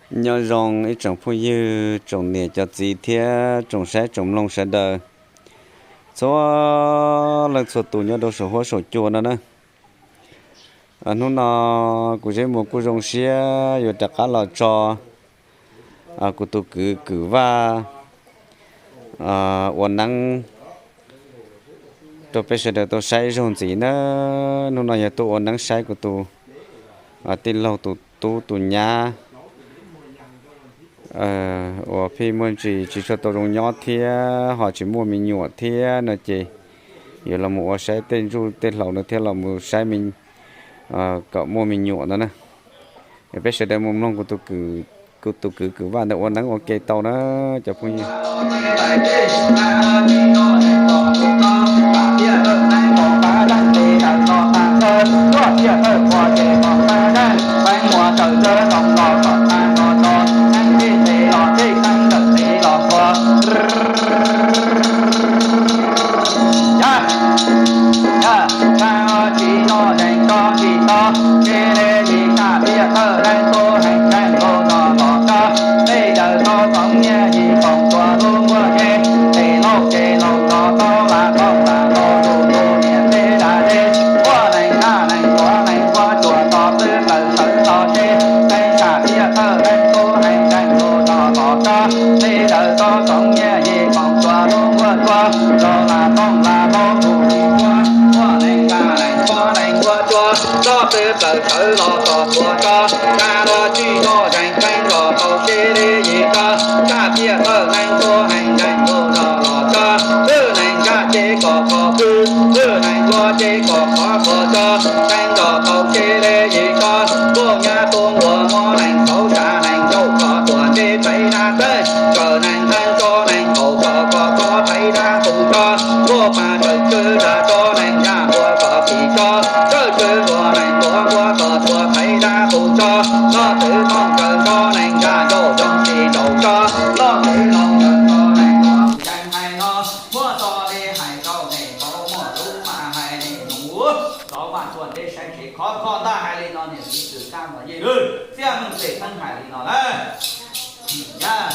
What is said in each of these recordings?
Nyob zoo ib tsoom phooj ywg, tsoom niam cov txiv thiab tsoom saib tsoom mloog sawv daws txhua leej txhua tus nyob rau saum huab saum cua no na. Hnub no kuv Zeb Muas kuj zoo siab yuav rov qab los tso kuv tus kwv Kwm Vaj ua neeb rau peb sawv daws tau saib zaug ntxiv na. Hnub no yog tuaj ua neeb saib kuv tus tij laug tus tub tus nyab uas pheej muaj ntsis tsis tshua tau zoo nyob thiab ho tsis muaj me nyuam thiab no ces yuav los mus ua saib tej ntsuj tej hlaus no thiab los mus saib kom muaj me nyuam no na. Peb sawv daws mus mloog kuv tus kwv Kwm Vaj ntawd ua neeb ua ke tau na cov phooj ywg. Txoj twg plaws sawv los txog tuaj tso, tsa los tswj zog zeeg teeb zog tau seb li yim tso, tsa piaj thawj leej tuaj heev zeeg tus zog los tso, twj neeg nkaj ces kom qhov pwg, twj neeg luaj ces kom qhov tuag tso, teeb zog tau seb li yim tso, tuaj nyab tuaj nquas muab neeg txauv tsa neeg zaum tso tuaj ntseb txais dab txawj, kawm neeg heev tso neeg qaum tso kom txhob txais dab tus tso, luaj pas tawm tswv zag tso neeg nkaj nquas kom tim tso, txawj tswv luag neeg tuav nquas kom tuaj txais dab tus tso, loj twv tooj kawm tso neeg nkaj ncaus zoo tsis ncaus tso, loj twv tooj kawm tso neeg nquas yeej hais no, muab tso li hais rau nej tau muaj lub mas hais li nus, tov mas tuaj ntseb saib tsev khov kho ntag hais li no niam txiv kwv kab npam yej lwg txiaj meej pem xeeb hais li no lawm. Yam,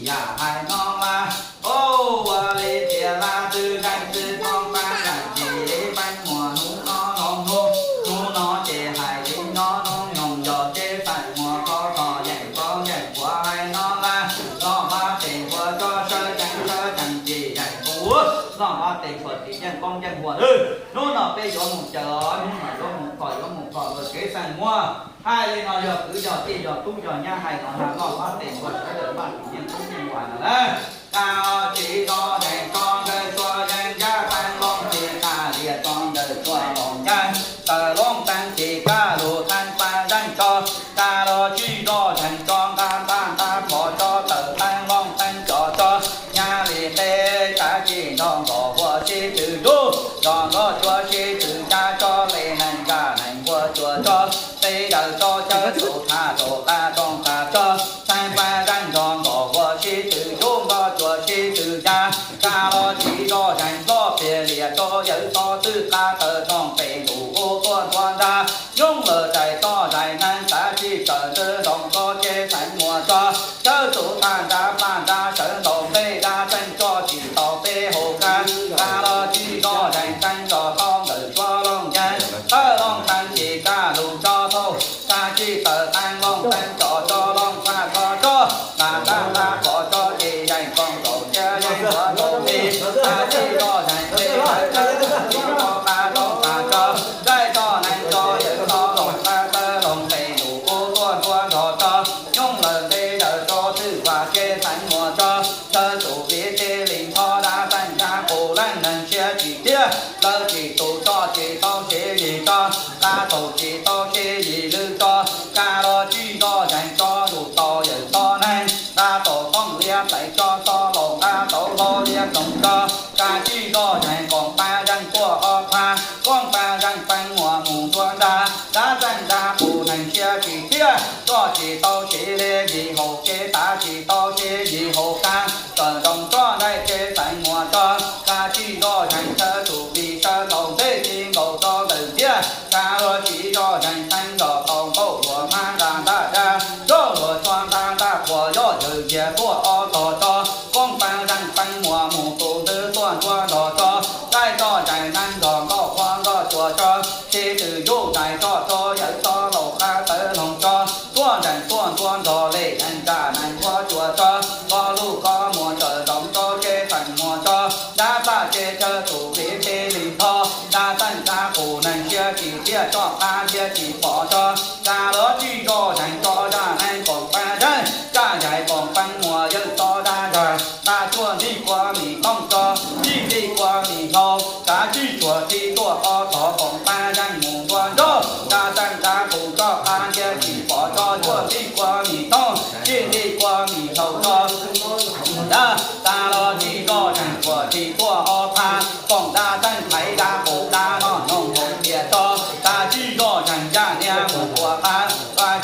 yam hais no mas, ua li tias laj twg zeej twg thoob pab yam ces li peb muaj hnub no los hnub, hnub no ces hais li nyob noo nyoos yog ces txais muaj koj txog yeej txog yeej puas hais no laj, txog mas pem puas tso sawv ceev sawv ceev ces yeej puas, txog mas pem puas tim yeej koob yeej huam lwg. Hnub no peb yuav mus caw, hnub no yuav mus kom yuav mus kom luag kev xeem muaj. Hais li no yog kwv yog tij yog tub yog nyab hais no na, loj mas pem puas sawv daws mas tim yeej koob yeej huam no lawm. Tsa tsis tso yeej tso nkawd tsuas yeej ncaj, teeb looj tsis qab lias tso nkawd tsuas looj ncaj, tawm looj teeb tsis kaj lug theej pab zeej tso, tsa los tswj zog zeeg tso nqa ntaj nqa phom tso, tawm teeb looj teeb cov tso, nyab li qe tsa tsis nrog nkaus huas sib tw yug, nrog nrog cuav sib tw ncaj tso, le neeg nkaj neeg nquas cuav tso, tej daws tso cawv txuj thaj rau qab rooj qab tso, theej pab zeej nrog nkaus huas sib tw yug, nrog cuav sib tw ncaj, tsa los tswj zog zeeg txoj peg lias tso, yawm txhob twj qab tawm rooj pem ntuj ub tuaj ntua nrag, yoog lawm zais txoj zais neeg xav tsis tawm ntawd zoo tso ces xeev muas tso, cawv txuj thaj nrab paj nrab sawv ntaus nplej dab tseej tso tsis tau peb hauv kab, tsa los tswj zog zeeg teeb tso tau ntawm tsuav looj yeeb, tawm looj teeb tsis kaj lug tso tau, tsa tsis tawm teeb looj teeb tso tso looj tsa tso tso, nqa ntaj nqa phom tso ces yeej koom nkaus thiab yeej ua tau li, tsa tsis zog zeeg peb tawm teeb tsis tau qab rooj qab tso, zaij tso neeg tso yawm txhob looj qab tawm looj pem ntuj ub tuaj ntua nrog tso, yoog lawm tej daws tso twj vaj ces xeev muas tso, cawv txuj viv tij li nrho dab tseej dab qus leej neeg siab tsis tiag, lawv tsis tus tso tsis tau siv yim tso, qab taug tsis tau siv yim lwm tso, tsa los tswj zog zeeg tso yug tau yawm txhob neeg, nqa tau tooj liab xaiv tso txhob laus nqa tau hlo liab tsoos tso, tsa tswj zog zeeg koom pab zeej tuaj ob phab, koom pab zeej teeb muas mus ntua nrag, dab tseej dab qus neeg siab tsis tiag, tso tsis tau siv li yim haus kev tav tsis tau siv yim haus kab, tawm nroos tso nraim ces xeev muas tso, tsa tswj zog zeeg cawv txuj vij sawv ntaus nplej tsis nkaus tso ntawm ntiag, tsa los tswj zog zeeg teeb zog tau npaum luag mab nqa ntaj dab, zog luag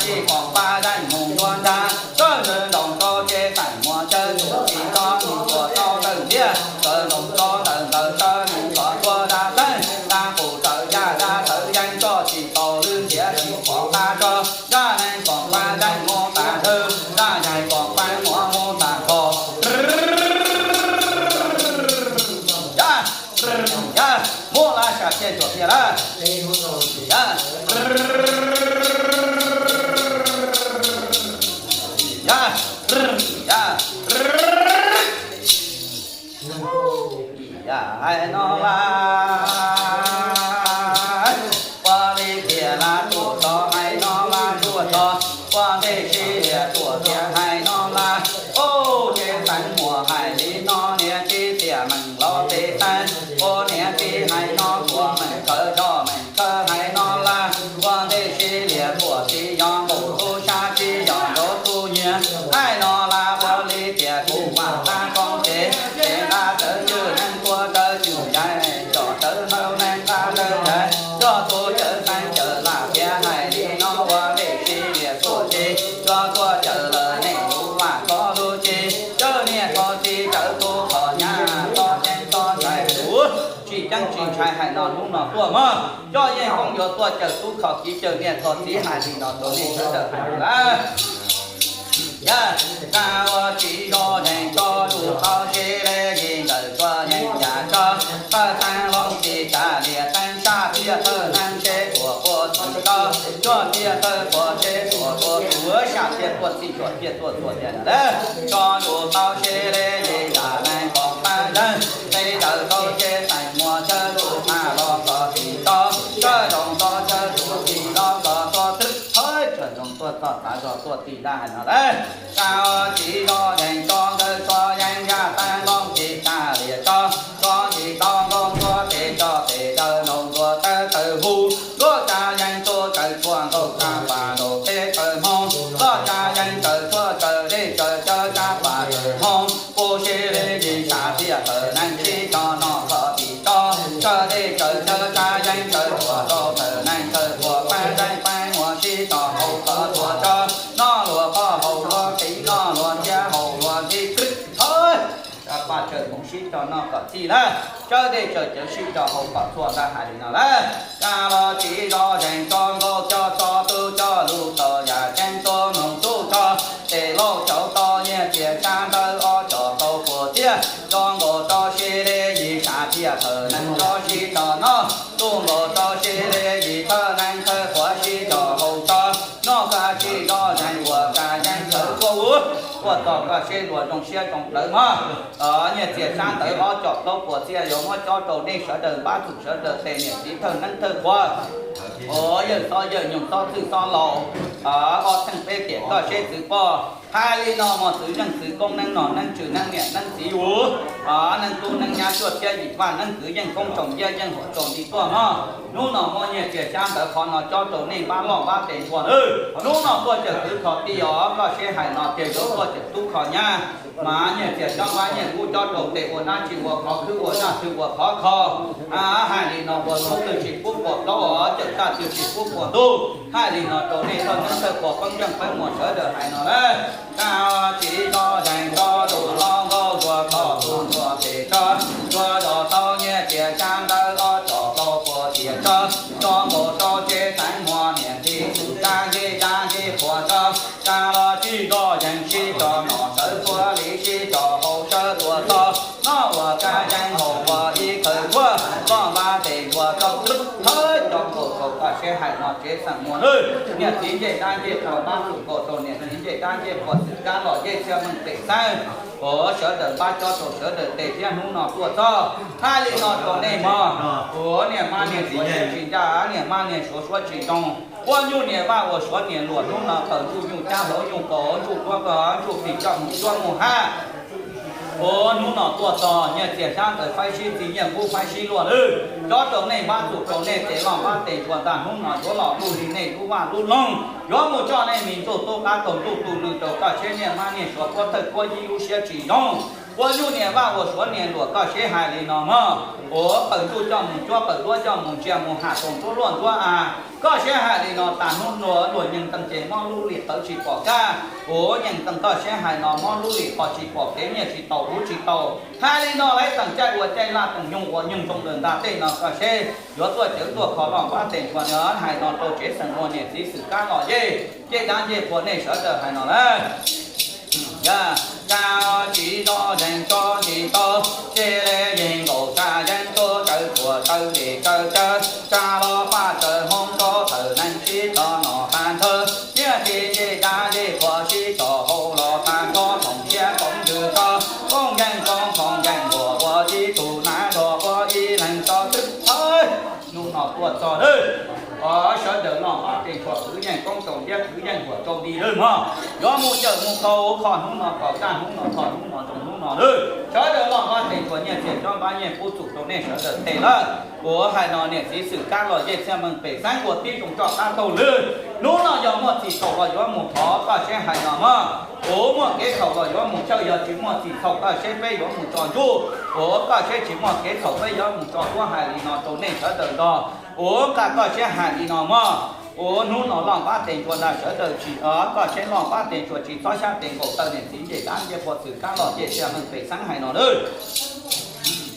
Tsis pom pab zeej mus nruab nrab, sawv ntawd nroos rau ces teem muas chaw tus tsis tso mus tuam rau ntawm ntiaj, sawv ntawd rau ntawm ntawd sawv mus kom tuaj da teeg, da qus raws yaj da sawv yeej tso tsis tau lwm tiam tsis pom pab tso, zaj neeg pom pab zeej mus tas ntawd, zaj yaig pom pab muas mus tas tog. Yaj, yaj, muab laj sam thiaj cuam tiag lawm. Yaj, yaj, yaj, yaj hais no las, ua li tias las tuam txog hais no las tuam txog, ua ntej sib liam tuam tias hais no las, ub, ces teem muas hais li no niam txiv tiam meem los pes xeeb, ua niam txiv hais no tuam meem khawv tso meem khawv hais no las, ua ntej sib liam tuam tsis yog nqus tub sab tsis yog nraug tub nyiag, hais no las ua li tias kuv mam qab koob ces, ces nqa rawv cwj neeg tua rawv cwj yaig, coj rawv hlau neeg nqa rawv yaig, coj tuaj cawm xeeb cawm lam thiab hais li no ua ntej sib liam tuam tsis, coj tuaj cawm lawm nej lub vaj koj lub tsev, cawm niam thov txiv cawm tub qhov nyab txhob ceeb txhob ntshai kuv. Tsis ceeb tsis ntshai hais no hnub no tuaj mog, coj yeej koob yuav tuaj cawm tub qhov kiv cawm niam thov txiv hais li no rau nej sawv daws hais lawm. Yaj, kab ua tsis zoj yeej tso lus tau sib le yim ntawm tsuas yeej yam tso, tawg teeb loo tsis kav liam teeb sab thiaj tawg neeb seb tuam quas txim tso, tsuas thiaj tawg quas seb tuam quas tuam sab thiaj tuaj txim tsuas thiaj tuaj txuas tiag lawm. Tso lus tau sib le yim yam neeg pom pab zeej, txiv ntawd tau seb teem muas chaw tus pab los kom txim tso, chaw zoo tso chaw tus txim los kom txo twb thawj chaw zoo tuaj txog tav zog tuaj tim daj hais no lawm. Kab tsis zoj yeej tso ntawd tso yeej yaj teeb loo tsis kav liam tso, tso tsis tau nkaus tuaj tes tso tes daws nraug ntuas tawv tawv hu, luaj tsa yeej tuaj tawv tshuaj nkaus tsa pas nraug peb tawv hmoo, luaj tsa yeej tawv tshuaj tawv dej tawv cawv tsa pas tawv hmoo, kuv sib le yim sab thiaj tawg neeb sib tso noj qhov tim tso, tawv dej tawv cawv tsa yeej tawv tshuaj rau tawg neeb tawv tshuaj pab zeej pab muas sib tso hauv qhov txhua tso, noj luag qhoj hauv luag qhib noj luag thiab hauv luag ntxhi kawg thawj. Paj tsaws hmoov sib tso noj kom txhij lawm, tawv dej tawv cawv sib tso hauv qhov txhua ntag hais li no lawm. Kab los tsis zoj zeej tso nkaus coj tso tub coj lus tso yam ceeb tub noog tub tso, tes lauj cauv tau nyiaj txiag sab ntawd ob cov tau puas txiaj, tso nkaus rau sib le yim sab thiaj thawj neeb rau sib tso noj, tu nkaus rau sib le yim thawj neeb thawj quav sib tso hauv tso, noj kab tsis zoj zeej ua kab yeej tawv ua ua, ua txog koj seb luag zoo siab zoo dawv mog. Nyiaj txiag sab ntawd ob cov plaub puas txiaj yuav muab cob rau nej sawv daws npab txug sawv daws tes niam txiv thawj neeb thawj quav, ua yawg xob yawg nyoog xob txwj xob laus, ob theej peb tiam koj seb txwv poj. Hais li no mog, txwv zeej txwv koob neeb nom neeb tswv neeb niam neeb txiv yus, neeb tub neeb nyab cuaj txhiab yim vaj neeb kwv yeej koob tsoom yaj yeej huam tsoom nti tuaj mog. Hnub no muab nyiaj txiag sab ntawd qhov no cob rau nej npab loj npab tes npua lawm. Hnub no tuaj cawm kwv kho tij os, koj seb hais no tiag yuav tuaj cawm tub kho nyab. Mas nyiaj txiag sab npab nyiaj kub cob rau tes ua dab tsi ua qhov khwb ua dab tsi ua qhov kho. Hais li no ua tub twg tsis pub puas plaub os, cawm tag twg tsis pub puas ntuj. Hais li no rau nej thawj neeb thawj quav peb yeej peb muag sawv daws hais no lawm. Kab tsis zoj zeej tso lus tau nkaus tua txog tus ntsuag pem tso, tua zoj tau nyiaj txiag sab ntawd ob cov plaub puas txiaj tso, tso nkaus rau tsev teev muag niam txiv tus dab ncej dab ncej puas tso. Kab los tsis zoj zeej sib tso nom sawv txhua li sib tso hauv sawv tuaj txog, noj ua kab yeej haus ua ib khawv tshuaj, loj npab tes npua rau thawj cov nkaus rau koj seb hais no tsev xeem muag lawm. Niam txiv ncej dab ncej qhua npab txug nkaus rau niam txiv ncej dab ncej qhua xwm kab los ncej txhiaj meej pem xeeb. Ua sawv daws npab cob rau sawv daws tes thiab hnub no tuaj txog. Hais li no rau nej mog, ua niam mab niag suav siab tsis ncaj, niam mab niag suav suab tsis zoo, ua nyuj niam vaj ua suav niam luam, hnub no tawm ntsuj nyuj cab hlauv nyuj kaus ntsuj duab koj ntsuj plig coj mus cuab mus hab. Ua hnub no tuaj txog nyiaj txiag sab ntawd faib sib txi nyiaj kub faib sib luaj lawm. Cob rau nej npab txug rau nej tes loj npab tes npua ntag, hnub no yuav los luj li nej lub vaj lub loog, yuav mus coj nej me ntsuj tub qab taug ntuj tu lw rau koj seb niam mab niag suav puab thawj puab yib lub siab tsis zoo. Ua nyuj niam vaj ua suav niam luam koj seb hais li no mog. Uv, qawm ntuj coj mus cuab, qawm duab coj mus ntsia, mus ham toom nruab luaj nruab av. Koj seb hais li no, tas hnub nuav luag nyeeg teeg ces mob lub lim qawv tsis pom kab. Uv, nyeeg teeg koj seb hais no mob lub lim qhov tsis pom kev, nyiaj tsis tau, ub tsis tau. Hais li no lawv teem caij ua caij laj, teem nyoog ua nyoog zoo lawm ntag tej no koj seb yuav tuaj cawv tuaj kho loj npab tes ntsuag no hais no rau tsev xeem muaj niam txiv xwm kab lom zej, ncej dab ncej qhua nej sawv daws hais no lawm. Yog, tsa tsis zoj zeeg tso tsis tau, tsis li yeej nkaus tsa yeeb tuaj tsawv tuam tsawv lim tsawv cawv, tsa los paj tsawv hmoob nrov thawm neeg sib tso nom paj nthawv, nyiaj txiag ncej dab ncej qhua sib tso hauv los paj nrov thoom siab koov ntws tso, koob yeej koob thoom yeej npuam ua tib tug nav zog ua ib leeg tso twb thawj. Hnub no tuaj txog lawm, sawv daws loj npab tes ntsuag kwv yeej koob tau ntiab kwv yeej huam tau nti lawm mog. Yuav mus cawm mus kho, kho hnub no kom kaj hnub no, kho hnub no zoo hnub no lawm. Sawv daws loj npab tes ntsuag nyiaj txiag tsob npab yeej pub txum rau nej sawv daws tes lawm. Uv, hais no niam txiv xwm kab lom zej txhiaj meej pem xeeb ua tib zoo roj qab taug lwg. Hnub no yog muaj txim txhaum los yuav mus thov koj seb hais no mog. Uv, muaj kev txhaum los yuav mus tshawj, yog tsis muaj txim txhaum koj seb peb yuav mus tso ntsuj. Uv, koj seb tsis muaj kev txhaum peb yuav mus tso duab, hais li no rau nej sawv daws nrog. Uv, nqa koj seb hais li no mog. Uv, hnub no loj npab tes ntsuag ntag sawv daws tsis, koj seb loj npab tes ntsuag tsis txhob xyab tes nkaus taw niam txiv ncej dab ncej qhua xwm kab lom zej txhiaj meej pem xeeb hais no lawm.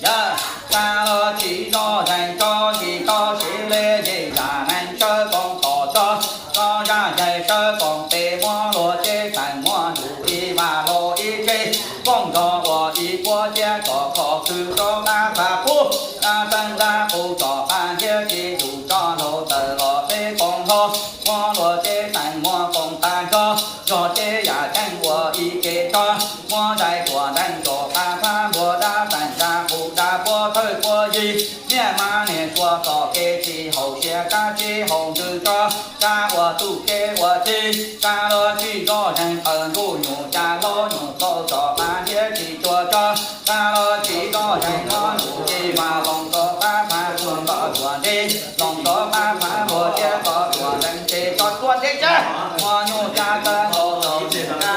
Yog, tsa los tsis zoj zeeg tso tsis tau, siv li yim zam neeg sawv koom tom tso, tso zaj yais sawv koom tes, muab luag tsev xeem muab ntuj ib vas hlau ib tsev, kooj zog ua ib puab ciab kom kho khw rov qab pab pub, qab teeb qab qus tso qab ntiab tsis yus tso ntau tawm los peb koom hlo, muab luag tsev xeem muab koom tag nrho, zog tsev yam ceeb ua ib ke tso, muab zais tuam nteeg tso qab phab npua dab teem dab qus dab puab thawj puab yig, niaj mab niag sua txoj kev tsis haum siab kab tsis haum ntsws tso, kab ua txuj kev ua txhij, kab los tsis zoj zeeg qawm ntuj nyuj cas hlob nyuj tau tso qab ntiab tsis cuag tso, kab los tsis zoj zeeg hlob nyuj tsis mas loos tso qab phab tuag nto tuag nti, loos tso qab phab npua ciab tso tuag nteeg ces tso tuag nti cas, muab nyuj cas kawg nkaus tso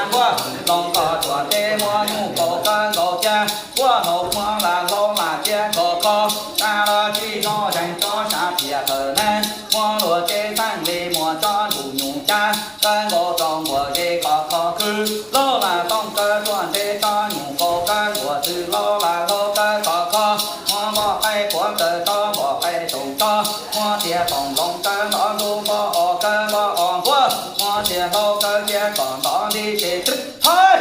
npua, loos tso tuag nti muab nyuj kaus kawg nkaus ciab, puab hlau muab lam hlau lam ciab nkaus kho, kab los tsis zoj zeeg tso sab phiaj thawm neeg, muab luag tsev xeem li muab tso ntuj nyuj cas, kawg nkaus tso npua zes kom kho khw, hlau lam tooj kawg tuaj nte tso nyuj kaus kawg npua xwb hlau lam hlau kawg kom kho, muab npoj qaib puav kawg tso npoj qaib toom tso, muab txiag toom loos kawg ntov ntuj npoj os kawg npoj os npuab, muab txiag hlau kawg ciab kom ntov nti ces twb thawj.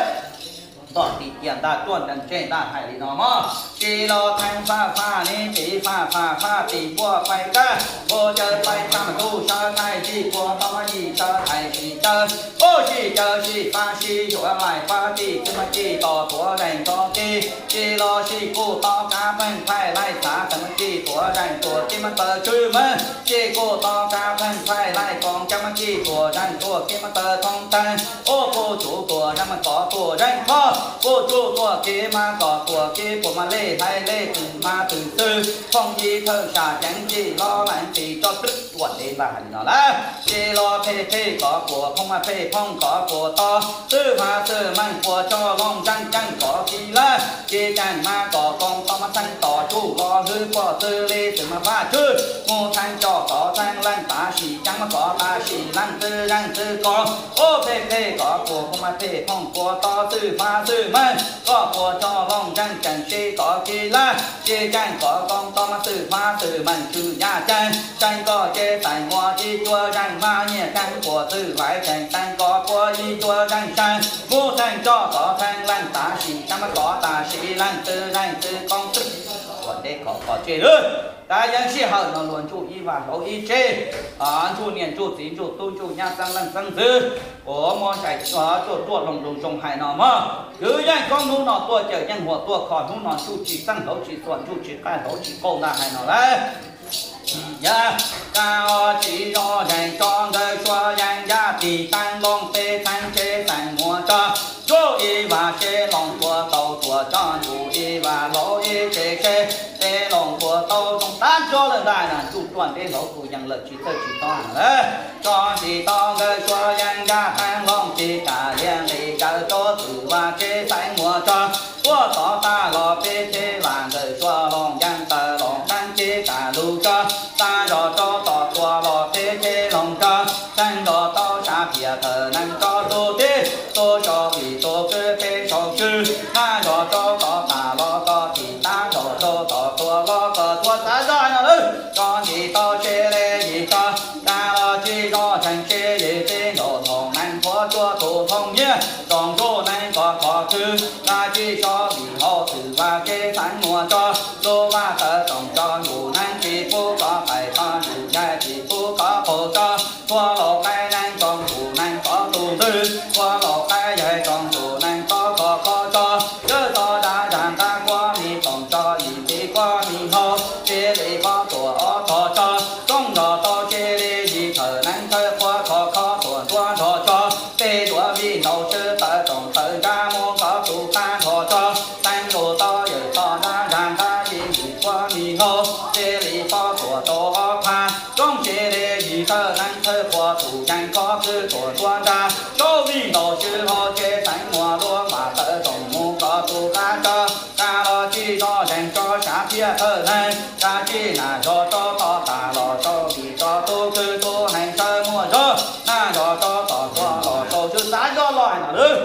Nto tim tiam nta tuaj nteeg tseg nta hais li no mog. Tsis los theej faj faj li tsis faj faj faj tim npuaj pais kab, npua caw pais tsa mas tub sawv thaij yij puag tau mas yij sawv thaij sib caw, ub sib caw sib faj sib yuav laij faj tij txwv mas tij tos tuav zeeg tso kis, tsis los sib kuj tos kav pheej thaij laij txav txwv mas tij tuav zeeg tuag kis mas taws tswv mas, sib kuj tos kav pheej thaij laij koom cab mas tij tuav zeeg tuag kis mas taws thoob teeg, ub kuj tsuv tuav zeeg mas kov tuav zeeg kho, kuj tsuv tuag kis mas kov tuag kis puas mas lej hlais lej twm mas twm xwb, phooj ywg thawj sam ceev tij los leej tij tso twb tuaj ntev nta hais li no lawm. Tsis los phem phem kov puas phooj mas phem phooj kov puas to, xwb faj xwb meej puas tso looj zeej ceej kov kis lawm, tsis ceej mas kov koom tau mas txheej tos tsuj los hlwb puas xwb li xwb mas faj tswv mus txheej coj kov txheej leej tam sim ceeb mas kov tam sim leej xwb zeej xwb kov, ub phem phem kov puas phooj mas phem phooj puas to, xwb faj xwb meej kov puas tso looj zeej ceej sib kov kis lawm, tsis ceej kov koom tau mas xwb faj xwb meej tshwm yaj ceeb, tseem koj tsev teem muaj ib cuab zeej mas nyiaj ceeb puas xwb hlais ceej teem kov puas ib cuab zeej seej mus txheej coj kov txheej leej tam sim ceeb mas kov tam sim leej xwb zeej xwb koob twb tuaj ntev kov kov tseg lawm. Kav yeej sij hawm no luag ntsuj ib vaj hlau ib tsev, ntsuj niam ntsuj txiv ntsuj tub ntsuj nyab xeeb leej xeeb ntxwv, uas muab zais tuaj tuaj loog loog zoo hais no mog. Kwv yeej koob hnub no tuaj cawm yeej huam tuaj kho hnub no ntsuj tsis txeej hlauv tsis xuam ntsuj tsis qaij hlauv tsis qau ntag hais no lawm. Yog, kaj tsis zoj zeeg tso nkawd suav yeej yaj tig teeb loog peb txheeb tsev xeem muas tso, ntsuj ib vaj seb loog puas tau tuaj tso ntsuj ib vaj hlau ib tsev seb peb loog puas tau zoo tab nrog lawm ntag na ntsuj tuaj ntev hlauv tus yeej lawm tsis txawj tsis txhob lawm. Tso tsis tau nkawd suav yeej yaj teeb loog tig kam liag nqis yawm tuaj txwm vaj tsev xeem muas tso, tuaj tod Thawj neeg tso tus tib tug, so vim tus kwv peb sau swb, nab zog rau tom tas los koj tsis tab, nrog rau tom tuaj los koj tuaj txav zog no lawm. Tso ntsis tau tsev li yim tso, tag los tsis zoj zeeg tsev li tib nkaus, thoom neeg qhuav tsuaj tus thooj nyiaj, tsoom ntsuj neeg koj qhov twg, tag tsis so vim hauv twm vaj tsev xeev muag tso, lub vaj tawv tsoom tso ntsuj neeg tsis pub koj pais tso, ntsuj yaig tsis pub koj qaug tso, txhua laus qaib neeg tsoom ntsuj neeg tso tus ntxwg, txhua laus qaib yaig tsoom ntsuj neeg tso kho kho tso, yawg tso dab zag nqaj kuab mi toom tso, yim ntxiv kuab mi hlau, txij li pob tsuas ob tog tso, rooj nrog tau tsev li yim thawj neeg thawj qhuav kho kho tuaj nruab nrog tso, tej duav vij ntaus tswb tawv tsoom tawv nrab mus koj tus qab nrog tso, teeb lus tau yawg tso dab zag nqaj yim ntxiv kuab mi hlau, txij li pob tsuas rau ob phab, rooj tsev li yim thawj neeg thawj qhuav tus yeej kho kwv tuaj nruab nrab, rau vij ntaus tswb hauv tsev teeb muag lub vaj tawv tsoom mus koj tus qab tso, tag los tsis zoj zeeg tso sav thiaj thawj neeg, tag tsis nab zog rau tom tas los rau vim tso tus kwv tus neeg sawv muag zog, nab zog rau tom tuaj los rau tswb txav zog los no lawm.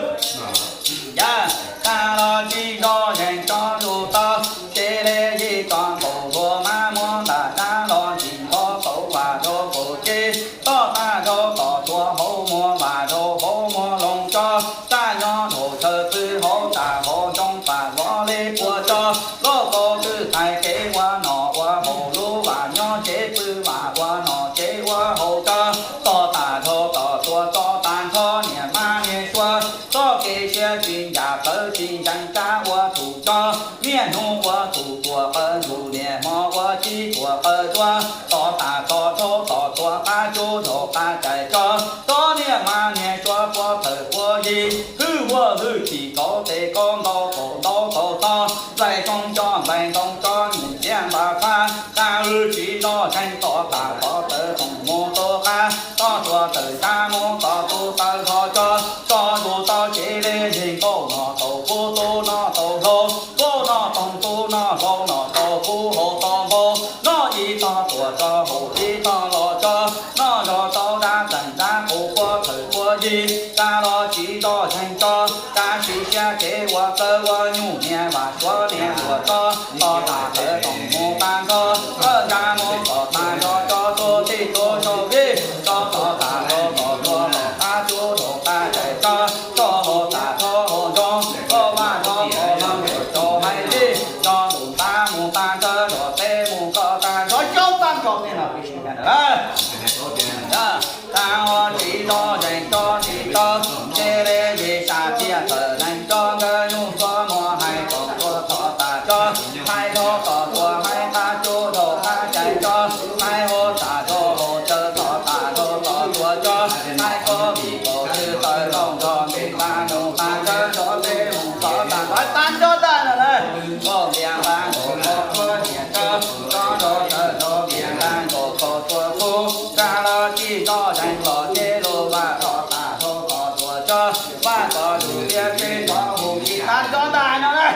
Yog tag los tsis zoj zeeg tso lus tau, tsev li yim tso nkaus luag mab muab ntam dab los ntxim nto tau vaj rau nkaus tsev, toj tag rau tom tuaj hauv muag vaj rau hauv muag loog tso, tag nyob dhau chaw pw hauv tas hauv ntsoog pam vov li puas tso, loj kaus twb thaij kev ua nom ua haus lub vaj nyob tsev pw vaj ua nom tsev ua haus tso, toj tag rau tom tuaj tso tag nrho niam mab niam suav, txoj kev siab tsis ncaj plawv tsis ncees kab ua txhum tso, niaj hnub ua txhum tuam qawv ntug niaj hmo ua txhim tuam qawv tuaj, tso tas tso rau tom tuaj qab cub rau qab cais tso, tso niaj mab niaj suav puab thawj puab yig, hwj huaj hwj chim kauv tes kauv ntau kaum ntau kaum txog, nplaig tsoog coj nplaig ntoo tso nyuj txiab npab fab, tag hwj tsis zoj zeeg tso tas tso tawv tsoom mus tus qab, tso tuaj tawm nrab mus tso tus tawv zog tso, tso tus tau tsev li yig nkauj no tau kub tub no tau hlau, kub no toog tub no hlau no tau kub hau tau npau, no ib tog tuaj tso haus ib tog los tso, no zog tau dab tseem dab qus puab thawj puab yig, tag los tsis zoj zeeg tso, tag sis siab kev ua kawg ua nyuj niag vam suav niag luam tso, tso tas tawv tsoom mus tag nrho, tawm nrab mus tso tag zog tso tus txij tus sau vij, tso tso tas rau tom tuaj los qab cub rau qab cais tso, tso hau tas rau hau ntsoog, tso vaj rau tom no tso hais li, tso ntuj tag mus tag ntsawg rau teb mus koj tag zog cov tag nrho tej no peb sib ncaim lawm. Tag los tsis zoj zeeg tso tsis tau, tsev li yim sab thiaj thawj neeg tso nkawd nyuj txhua muag hais tso tuaj tso tas tso, hais rau tom tuaj hais qab cub rau qab cais tso, hais hau tas rau hau tsawg tso tas rau tom tuaj tso, hais koj vim kaum tswv tawv zoo nrog ntuj tag mus tag ntsawg rau teb mus koj tag nrho tag nrho tag no na. Kaus npias nqa nkaus kaus tshuab nyiam tso, tso rau tsawg rau npias nqa nkaus kaus tshuab kub, tag los tsis zoj zeeg los tsev lub vaj tso tas rau tom tuaj tso, vaj tso lub tiaj tsev tso hu tsis tag nrho tag no na.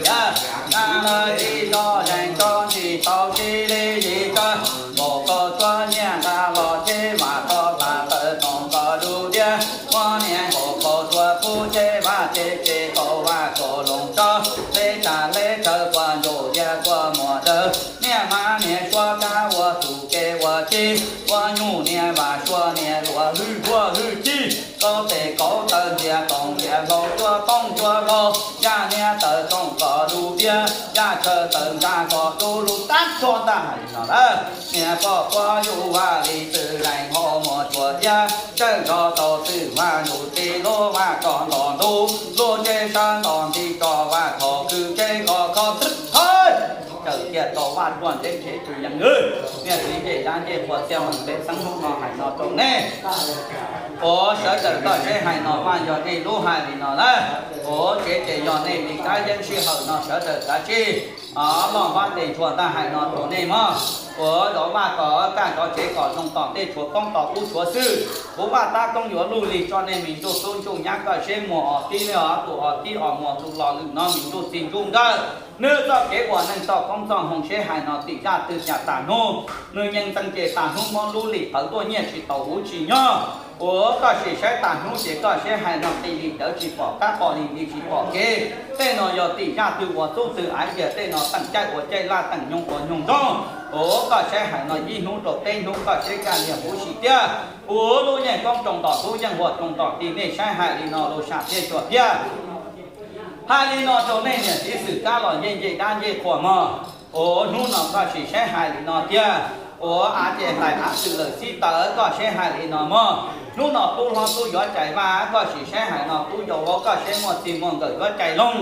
Yog tag los tsis zoj zeeg tso tsis tau tsis li yim tso, nkaus kaus tshuab nyiaj nqa los tsev vaj tso tas tawv tsoom nkaus lub tiaj, muab niag nkaus kaus tshuab kub tsev vaj tsev tsev kaus vaj kaus loog tso, le tsam le tsawv kua ntuj liaj kua muag dawb, niag mab niag suav kab ua txuj kev ua ci, ua nyuj niag vam suav niag luam hwj huaj hwj chim, kaus tes kaus taw ntxias toom ntxias hlau cuab tooj cuab hlau, yaj niag tawv tsoom koj lub tiaj, yaj tsawv tawv ntsag koj lub lub tab tso tag hais no lawm. Niag poj puab yug vaj li txwj leej hau muag tsuas tiab, tseem nrog tau txwj vaj ntuj txiv lub vaj tso nto ntuj, lub tsev sawv nto nti tso vaj thaum kwv tsev koj kho txwj thawj, tawm kiag tau vaj tuaj ntev ntshe tsis yeej wb. Niag txiv ncej dab ncej qhua txiaj meem peb xeeb hnub no hais no rau nej. Ua sawv daws toj seb hais no vaj yog nej lub hais li no lawm. Ua tsev ces yog nej li kab yeeb sij hawm no sawv daws kav tsij loj vab tes ntshua tag hais no rau nej mog. Ua zov vaj kom kaj zov tsev kom zoo tom tej tshuav koob tom ub tshuav xwb. Kuv vaj tab koob yuav luj lig tso nej me ntsuj tub ntsuj nyab koj seb muag os tib li os tus os tib os muag tus los lwm no me ntsuj txi ntsuj nkawm. Nws txoj kev ua neej txoj koob txoj hmoo seb hais no tim zaj twg cas tas hnub nws yeej ntxeev ces tas hnub muab lub lim qhawv tuaj nyiaj tsis tau huv tsis nyob. Uas koj sim saib tag hnub ces koj saib hais no qis li cawv tsis pom qab, pom li nti tsis pom kev. Tej no yog tim zaj twg uas txub twg av, yog tej no teem caij ua caij laj, teem nyoog ua nyoog nroog. Uas koj saib hais no ib hnub rau peb hnub koj saib kaj liag huv si tiag. Uas lub yeej koob rau ntom tub, yeej huam rau ntom ti, nej saib hais li no los sam thiaj xyuas thiab. Hais li no rau nej niam txiv xwm kab los ncej ncej dab ncej qhua mog. Uas hnub no koj sim saib hais li no tiag. Uas av ces tais av xwm lawm xib taws, koj saib hais li no mog. Hnub no tub hlob tub yuav cais vaj, koj sim saib hais no tub yau vauv, koj saib muaj txij muaj nkawm yuav cais loog.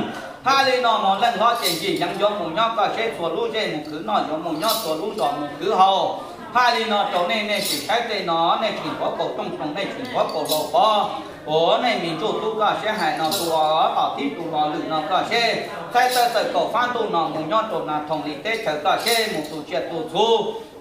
Hais li no mog, leej hlob ces ncig yeev yuav mus nyob, koj saib txhua lub zej mus khwv noj, yuav mus nyob txhua lub zos mus khwv haus. Hais li no rau nej, nej sim saib tej no, nej tsis nquav kaus tooj toog, nej tsis nquav kaus hlau pov. Uas nej me ntsuj tub koj saib hais no tus uas tom tib tus los lwm no koj saib, txhais tawm tawm kaum fab ntuj no mus nyob rau nas thoom li teb chaws koj saib mus tu tsiaj tu txhu.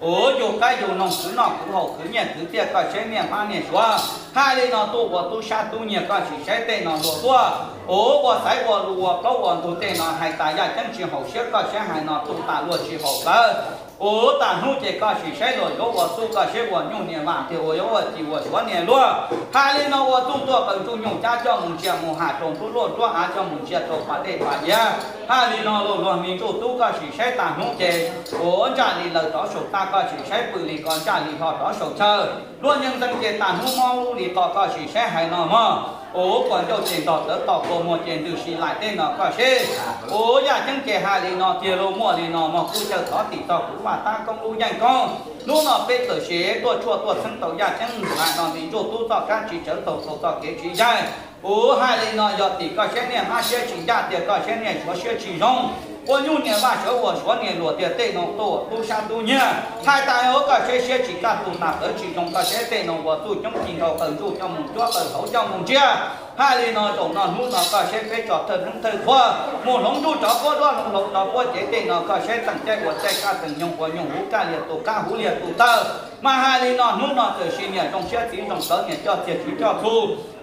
Uas yug qaib yug noog khwv noj khwv haus khwv nyiaj khwv txiaj koj saib niaj hmab niaj suav. Hais li no tuaj ua tub sab tub nyiag koj sim saib tej no luag tuaj. Uas ua xaiv ua lus ua plaub ua ntug tej no hais tas yaj ceeb tsis haum siab koj saib hais no tu tas luag tsis haum plawv. Uas tag hnub ces koj sim saib luag yuav ua txuj koj saib ua nyuj niam vam tiag uas yuav ua ci ua suav niam luag. Hais li no ua txuj tuaj qaws ntsuj nyuj cab coj mus ntsia mus ham rau nruab luaj nruab av coj mus ntsia rau pas dej pas iav. Hais li no luag luag me ntsuj tub koj sim saib tag hnub ces uas ntsaj li lawm rov saum tag koj sim saib pw li ko ntsaj li hlo rov saum chaw. Luag nyeej ntees ces tag hnub mob lub li qo koj sim saib hais no mog. Uas kua ncauj ces ntog tawv to kua muag ces ntws si laim tej no koj saib. Uas yaj ceeb ces hais li no tiag luag muaj li no mog, kuj caw thov tim txog kuv vaj tab koob lub yeej koob. Hnub no peb txawm sim tuaj tshuaj tuaj txheeb tau yaj ceeb hais no me ntsuj tub txoj kab tsis tsawv taug tau txoj kev tsis yaig. Uas hais li no yog tim koj saib niaj hmab siab tsis ncaj tiag koj saib niaj suav siab tsis zoo. Ua nyuj niam vaj sawv ua suav niam luag tiag tej no tuaj tub sab tub nyiag. Hais tas ua koj saib siab tsis kaj tus nas tawv tsis zoo koj saib tej no ua txuj coob ci nkaus qaws ntsuj coj mus cuab qaws hauv coj mus ntsiag. Hais li no zaum no hnub no koj saib peb tso thawj neeb thawj qhua mus hloov nruj rov puab duab hloov hloov rov puab cev tej no koj saib teem caij ua caij kaj teem nyoog ua nyoog huv kaj liag tus qab huv liag tus taw. Mas hais li no hnub no txawm sis niam zoo siab txiv zoo plawv niam coj txiag tswv coj txhu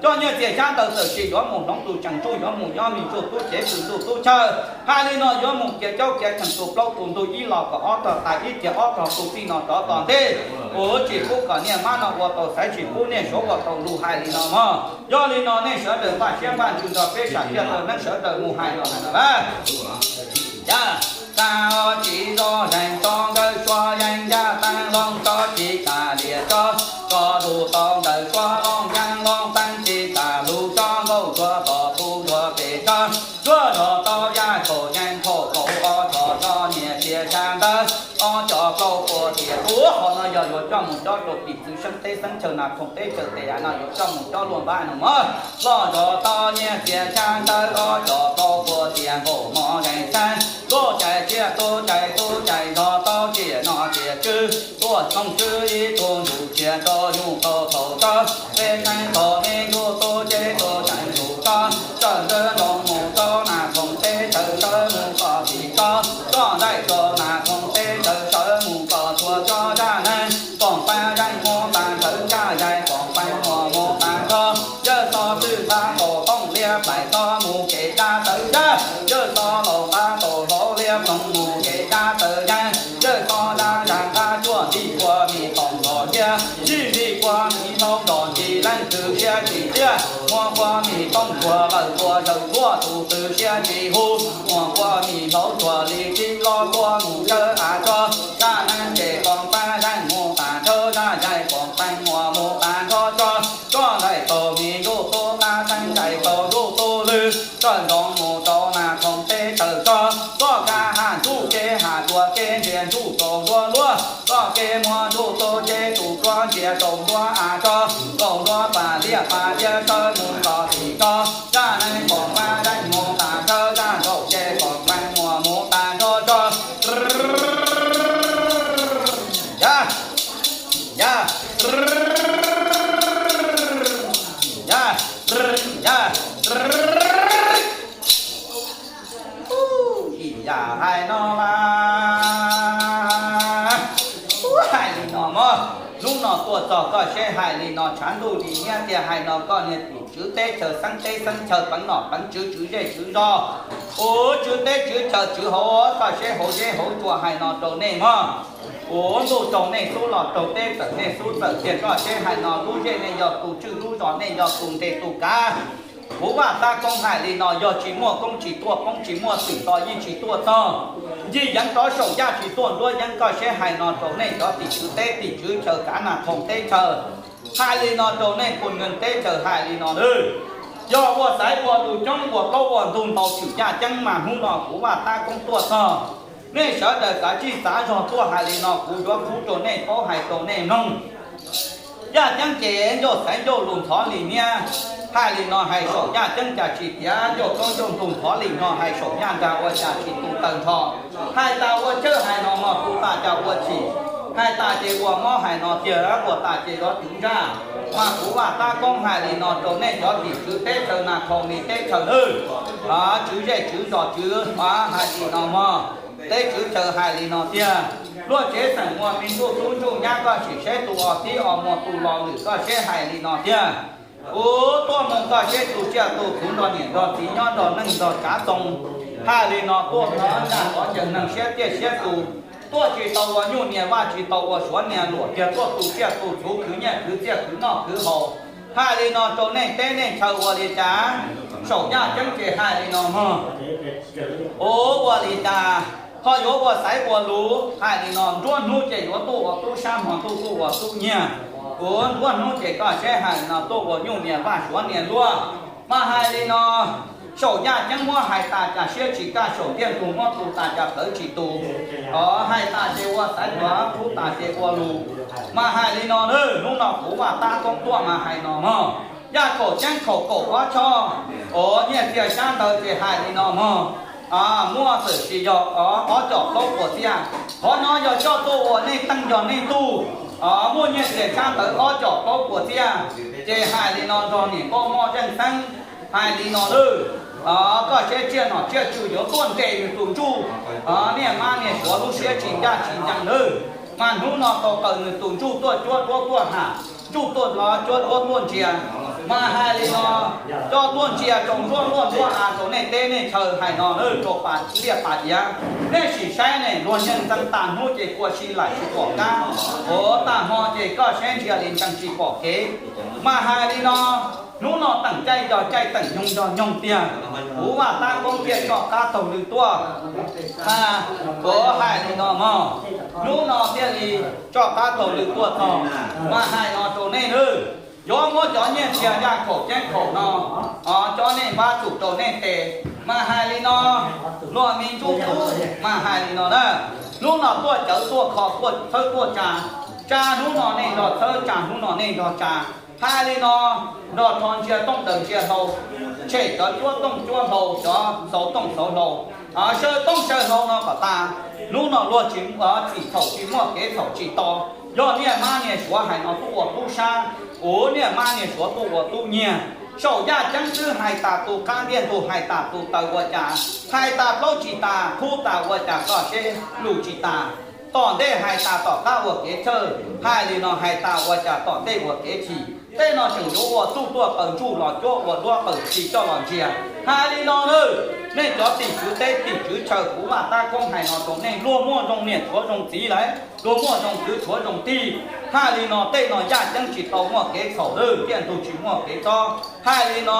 coj nyiaj txiag xyab ntawv txawm sis yuav mus hloov tus tseem ntsuj yuav mus nyob me ntsuj tub cev pw ntsuj tub chaw. Hais li no yuav mus kiav caub kiav tseem tus plaub tus ntug ib los kom ob tog tas ib kiag ob tog tus txij no rov tom ntej. Uas tsis pub kom niaj hmab no ua tau xaiv tsis pub niaj suav ua tau lus hais li no mog. Yog li no nej sawv daws npaj siab npaj ntsws nrog peb sam thiaj tau neeb sawv daws mus hais los hais no lawm. Yaj, tag tsis zoo zeeg tso nkawd suav yeej yaj taag loog tso tsis tas liam tso, tso lug tau ntawm suav loog yeej loog teeb tsis tas lug tso nkauj tsuag tom tu tsuag pem tso, tsuag zog tau yaj thaum yeej thaum kaum ob tog tso niam txiag xya ntawd, ob co plaub puas tias ub qhov no yog yuav coj mus cob rau tim txwv seeb teb xeeb chaw nas khoom teb chaws tes yam no yuav coj mus cob luaj npab no mog. Loj zog tau nyiaj txiag xya ntawd ob co plaub puas tias nkaum mov zeeg xeeb, luaj cais tsiaj tub cais tub cais zog tau tsiaj no tsiaj tswb, tuaj txoog tswb ib tug ntsuj tsiag rau nyuj tau thaum tso, peb xeeb thaum me ntsuj tub cev tub cais ntsuj tso, tawm ntawd nroo mus rau nas khoom teb chaws sawv mus kom tim tso, tso ntaim rau nas khoom teb chaws sawv mus kom txhua tso zaj neeg, koom pab yeej mus tas nthawv zaj yaig koom pab muas mus tas nrho, yawg xo twj nqa kaum tooj liab plaim tso mus kev dab tawv zaj, yawg xo laus nqa kaum hlau liab ploog mus kev dab tawv yeej, yawg xo dab zaj nqa cuaj ntim kua mis toom nrog cia, yij ntim kua mis hlau nrog ntsis leej twg siab tsis tiaj, muab kua mis tooj tuag lawm tua zawm tuaj tus twg siab tsis huv, muab kua mis hlau tuag li tib lo kua mus tsawv av tso, zaj neeg ces koom pab yeej mus tas nrho zaj yaig koom pab muas mus tas nrho tso, tso ntaim tau me ntsuj tub qab teeb ntaim tau ntsuj tub lwg, tawm nroo mus rau nas khoom teb chaws tso, txoj kab ham ntsuj kev ham dua kev ntsia ntsuj rau nruab luaj, txoj kev muab ntsuj tub cev tus duab ntsia rau nruab av tso, rau nruab pas liaj pas tiab sawv mus rau tim tso, zaj neeg koom pab yeej mus tas nrho zaj nraum ces koom pab muas mus tas nrho tso. Yaj, yaj, yaj, yaj. Ib yam hais no mas, ub, hais li no mog, hnub no tuaj txog koj seb hais li no tshav ntuj li niab tiag hais no koj niag tim tswv teb chaws xeeb teb xeeb chaw peev nom peev tswv tswv zej tswv zos, ub, tswv teb tswv chaw tswv hauv koj seb hauv zeb hauv tsua hais no rau nej mog. Kuv ntuj raug nej xub los raug teb txawm nej xub txawm tiag koj seb hais no lub zej nej yog tus tswj lub zos nej yog tus ntes tus kav. Kuv Vaj Tab Koob hais li no yog tsis muaj koob tsis tuaj koob tsis muaj twm to yeej tsis tuaj txog. Ncig yeev rov saum yaj tsis tuaj nruab yeeb koj seb hais no rau nej cov tim tswv teb tim tswv chaw kav nas thoos teb chaws. Hais li no rau nej pun neeg teb chaws hais li no nws yog ua xaiv ua lus coob ua plaub ua ntug ntau tshwm yaj ceeb mas hnub no kuv Vaj Tab Koob tuaj txog. Nej sawv daws kav tsij txav zog tuaj hais li no kuv yuav qhuab rau nej paub hais rau nej mloog. Yaj ceeb ces ncauj xaiv ncauj lus ntxhov li niab. Hais li no hais saum yaj ceeb cas tsis tiav ncauj koob ncauj ntug ntxhov li no hais saum yaj nrag ua cas tsis tu taws nrho. Hais tas ua chawj hais no mog tu tas cas ua chim. Hais tas ces ua mob hais no tiag ua tas ces yuav twv ntsaj. Mas kuv Vaj Tab Koob hais li no rau nej cov tim tswv teb chaws nas thoos li teb chaws nawb. Tswv zej tswv zos tswv hais li no mog. Teb tswv chaw hais li no tiag. Luag tsev xeem muas me ntuj tub ntsuj nyab koj sim seb tus os tib os muas tus los lwm koj seb hais li no tiag. Kuv tuaj mus koj seb tus tsiaj tus txhuv nrog niam nrog txiv nyob nrog neej nrog tsav txoos. Hais li no tuaj ntag qhov ncees neeg siab tiaj siab tus. Tuaj tsis tau ua nyuj niam vaj tsis tau ua suav niam luam tiag tuaj tus tsiaj tus txhuv khwv nyiaj khwv txiaj khwv noj khwv haus. Hais li no rau nej teb nej chaw ua li cas. Saum yaj ceeb ces hais li no mog. Ua li cas ho yuav ua xaiv ua lus hais li no nruab hnub ces yuav tuaj ua tub sab hmo ntuj tuaj ua tub nyiag. Kuv nruab hnub ces koj seb hais li no tuaj ua nyuj niam vaj suav niam luaj. Mas hais li no saum yaj ceeb muab hais tas cas siab tsis kaj saum ntiaj ntug muab tu tas cas plawv tsis tus. Hais tas ces ua xaiv tuav qub tas ces ua lus. Mas hais li no hnub no kuv Vaj Tab Koob tuaj mas hais no mog. Yaj kaum ceeb kaum kaum ob choj. Ov nyiaj txiag sab ntawd ces hais li no mog. Muaj txawm sis yog ob com plaub puas txiaj. Qhov no yog coj tuaj ua nej teej yog nej ntuj. Muaj nyiaj txiag sab ntawd ob com plaub puas txiaj. Ces hais li no nrog niam nkauj moj zeej xeeb. Hais li no lawm. Koj seb tsiaj nom tsiaj tswv yuav tuaj ntes nws tus ntsuj. Niaj mab niaj suav lub siab tsis ncaj tsis ncees lawm. Mas hnub no tau qaws nws tus ntsuj tuaj cuab duab tuaj ham, ntsuj tuaj cuab duab tuaj ntsia. Mas hais li no, coj tuaj ntsia rau nruab luaj nruab av rau nej teb nej chaw hais no lawm rau pas liaj pas iav. Nej sim saib ne luag nyeej ntxeev tas hnub ces kua si laim tsis pom kab. Ov tas hmo ces koj saib ntsia li ntsees tsis pom kev. Mas hais li no, hnub no teem caij yog caij teem nyoog yog nyoog tiag. Kuv Vaj Tab Koob thiaj coj qab taug lw tuaj. Kuv hais li no mog, hnub no thiaj li coj qab taug lw tuaj txog. Mas hais no rau nej nawb, yuav muab cov nyiaj txiag yaj kaum ceeb kaum no, cov nej npab tsum rau nej tes. Mas hais li no, luag me ntsuj tub mas hais li no na, hnub no tuaj cawv tuaj kho tuaj txhawb tuaj tsa, tsa hnub no nej nrog txhawb tsa hnub no nej nrog tsa. Hais li no, nrog rho ntsia tooj daws ntsia hlau, tshem cov cuab tooj cuab hlau cov xauv tooj xauv hlau, saw tooj saw hlau no kom tas. Hnub no luag tsis txim txhaum tsis muaj kev txhaum tsis to. Yog niaj mab niaj suav hais no tuaj ua tub sab, ua niaj mab niaj suav tuaj ua tub nyiag. Saum yaj ceeb xwb hais tas tus qab ntiaj ntug hais tas tus taws ua cas, hais tas plaub tsis tas khub tas ua cas koj seb lus tsis tas. Tom ntej hais tas tom qab ua kev txhawj, hais li no hais tas ua cas tom ntej ua kev chim. Tej no tseem yuav ua txuj tuaj qaws ntsuj los cuab ua duab qaws txi coj los ntsia. Hais li no nawb, nej cov tim tswv teb tim tswv chaw kuv Vaj Tab Koob hais no rau nej luag muaj zoo niam tshuav zoo txiv lawm, luag muaj zoo kwv tshuav zoo tij. Hais li no tej no yaj ceeb tsis tau muaj kev txhaum lawm, ntiaj ntug tsis muaj kev txob. Hais li no,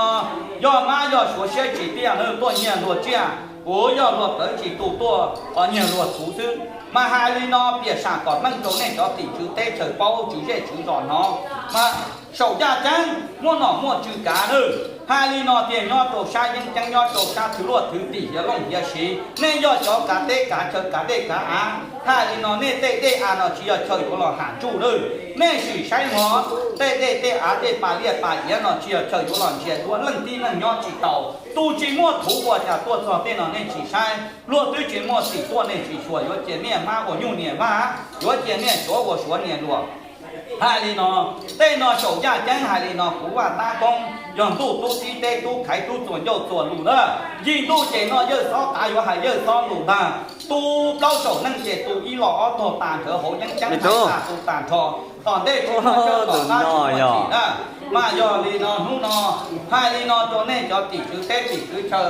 yog mab yog suav siab tsis tiaj lawm tuaj nyiag luag tsiaj, kuv yog luag plawv tsis tu tuaj nyiag luag txhuv xwb. Mas hais li no piam sam kom meej rau nej cov tim tswv teb chaws paub tswv zej tswv zos hnov. Mas saum yaj ceeb muaj nom muaj tswv kav nawb. Hais li no tiag nyob rau sab yeeb ceeb nyob rau sab thwv luaj thwv tim hiav looj hiav siv, nej yog cov kav teb kav chaw kav dej kav av. Hais li no nej tej dej av no tsis yog chaw yuav los ham ntsuj lawm. Nej sim saib mog, tej dej tej av tej pas liaj pas iav no tsis yog chaw yuav los ntsia duab leej tib neeg nyob tsis tau. Tus tsis muaj txhuv ua cas tuaj txog tej no nej tsis saib. Luag twb tsis muaj txim tuaj nej tsis xyuas yuav cia niaj mab ua nyuj niam vaj, yuav cia niaj suav ua suav niam luam. Hais li no, tej no saum yaj ceeb hais li no kuv Vaj Tab Koob yog ntuj tub txib teb tub khaiv tub txuas ncauj txuas lus na. Yim ntuj ces noj yawg xob qav yuav hais yawg xob lus ntag. Tu plaub saum neej ces tu ib los ob tog tas nrho hauv yeeb ceeb hais tas tu tas nrho. Tom ntej tsis muaj tsawg tom qab tsis muaj tsim na. Mas yog li no hnub no, hais li no rau nej cov tim tswv teb tim tswv chaw,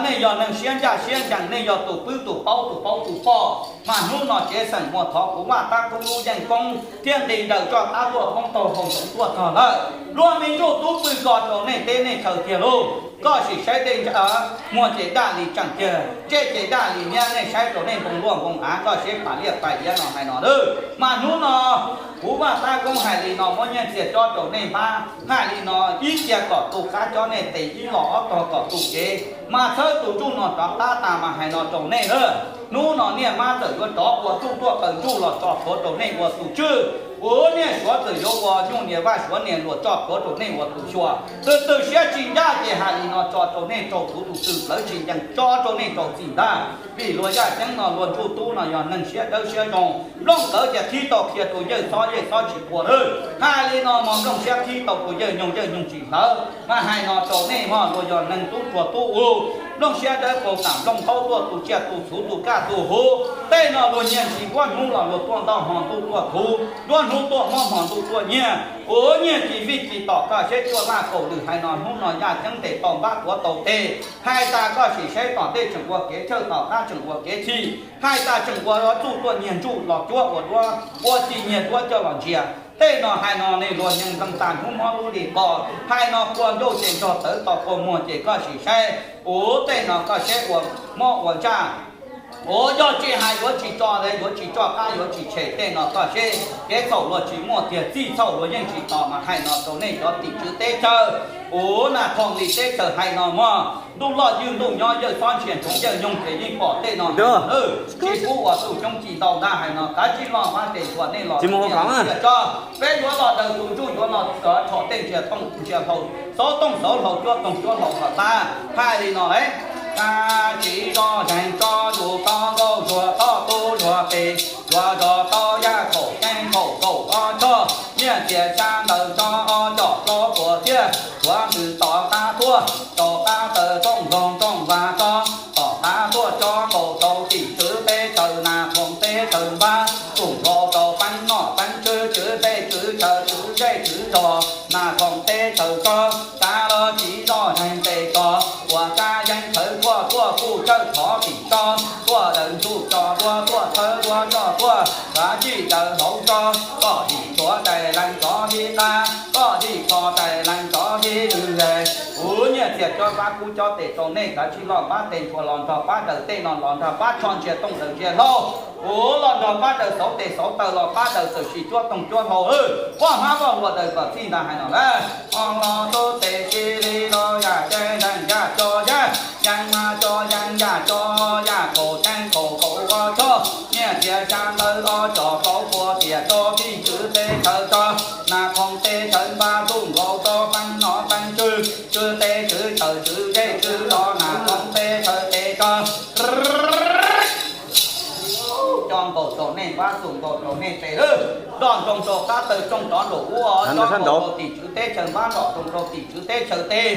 nej yog neeg siab ncaj siab ncees, nej yog tus pwb tus paub tus paub tus pom, mas hnub no tsev xeem muag thov kuv Vaj Tab Koob lub yeej koob thiab nqi daws roj qab tuaj poob taug hau ntxoov tuaj txog lawm. Luag me ntsuj tub pw ko rau nej teb nej chaw tiag lauj. Koj sim saib tej muag ces daj li tseem tiag, ntsej ces daj li niab, nej saib rau nej npoo luaj npoo av koj seb pas liaj pas iav no hais no lawm. Mas hnub no kuv Vaj Tab Koob hais li no muab nyiaj txiag cob rau nej npab, hais li no ib txhia kom tu qab cob nej tes, ib los ob tog kom tu cev, mas txhawb tus ntsuj no rov qab tas mas hais no rau nej lawm. Hnub no niaj mab txawm yuav rov ua txuj tuaj qaws ntsuj los tso plhuav rau nej ua tus tswj, ua niaj suav txawm yuav ua nyuj niam vaj suav niam luam tso plhuav rau nej ua tus xyuas. Tus twg siab tsis ncaj ces hais li no tso rau nej raug thuv tus twg plawv tsis ncees tso rau nej raug txim ntag. Vim luag yaj ceeb no luag ntsuj tub no yog neeg siab dawb siab zoo, nplooj kawv ces qhib tau qhia tus yawg xob, yawg xob tsis quas lawm. Hais li no mos nplooj siab qhib tau tus yawg nyoog, yawg nyoog tsis hlawv. Mas hais no rau nej mog, luag yog neeg tub rhuag tub u, nplooj siab dawb paug tam nplooj ntaub tuaj tu tsiaj tu txhuv tu kaj tu huv. Tej no luag nyiag ntsis nruab hnub los luag tuaj ntoj hmo ntuj tuaj thuv, nruab hnub tuaj mob hmo ntuj tuaj nyiag. Ua nyiag tsis vij tsis tom koj seb cuaj laj kaum lwm hais no hnub no yaj ceeb tes tau npab tuav tau tes. Hais tas koj sim saib tom ntej tseem ua kev tshawj tom qab tseem ua kev chim. Hais tas tseem ua txuj tuaj nyiag ntsuj los cuab ua duab, ua txij nyiag duab coj los ntsia. Tej no hais no nej luag nyeej npleeg tas hnub mob lub li qos. Hais no kua ncauj ces nrog tawv to kua muag ces koj sim saib. Ua tej no koj saib ua mob ua ntsaj. Ua yog tsis hais yuav tsis tso, yuav tsis tso qab yuav tsis tshem tej no koj seb. Kev txhaum luag tsis muaj tiag, txij txhaum luag yeej tsis tos mas hais no rau nej cov tim tswv teb chaws. Ua nas thoom li teb chaws hais no mog, ntuj loj ywg ntuj nyob, yawg xob ntsia ntsoov yawg nyoog ces yeej pom tej no hais no lawm. Tsis pub ua txuj coob ci ntau ntag hais no, kav tsij loj npab tes ntshua nej los tso. Peb yuav los daws tus ntsuj yuav los kov rho tej ntsia tooj ntsia hlau, xauv tooj xauv hlau cuab toog cuab hlau kom tag. Hais li no lawm, kav tsij zoj zeeg tso zus toj nkauj zuag toj tub zuag qis, zuag zog tau yaj khaum ceeb khaum kaum ob choj, nyiaj txiag xya ntawm tso ob coj plaub puas txiaj, tshuav ntws tom qab tuaj, tom qab taws rooj nroog rooj vag tso, tom qab tuaj tso nkaus rau tim tswv teb chaws nas khoom teb chaws npab, tus nkaus rau peeb noj peeb tswv tswv teb tswv chaw tswv zej tswv zos, nas khoom teb chaws tso, kav los tsis zoj zeeg tes tso, ua kab yeeb thawv tuaj tuaj kuj tshawj thov tim tso, tuaj daws ntsuj tso duab tuaj thawb duab tso tuaj, kav tsij daws hauv tso, koj dim tshuav tais lees tsov hib qab, koj dim kho tais lees tsov hib lwg. Kuv nyiaj txiag cob npab kub cob tes rau nej, kav tsij loj npab tes ntshua los nrog pab daws tej no los nrog pab tsho ntsia tooj daws ntsia hlau. Kuv los nrog pab daws xauv tes xauv taw los pab daws txawm sis cuab toog cuab hlau, quaj hmab quaj hlua daws kom txij ntag hais no lawm. Ho los tub tes sis li los yaj ceeb zeeg yaj co yaj, yeeb mab co yeeb yaj co, yaj khaum ceeb khaum kaum ua choj, nyiaj txiag xya ntawm ob coj plaub puas tias tso tim tswv teb chaws tso, nas khoom teb chaws npab tus nkaus rau peeb noj peeb tswv, tswv teb tswv chaw tswv zej tswv zos, nas khoom teb chaws tes tso. Coj nkaus rau nej npab, txus nkaus rau nej tes lawm. Nroj nroog rau qab taw rooj rov nraum ub, coj nkaus rau tim tswv teb chaws npab, nroj nroog rau tim tswv teb chaws tes.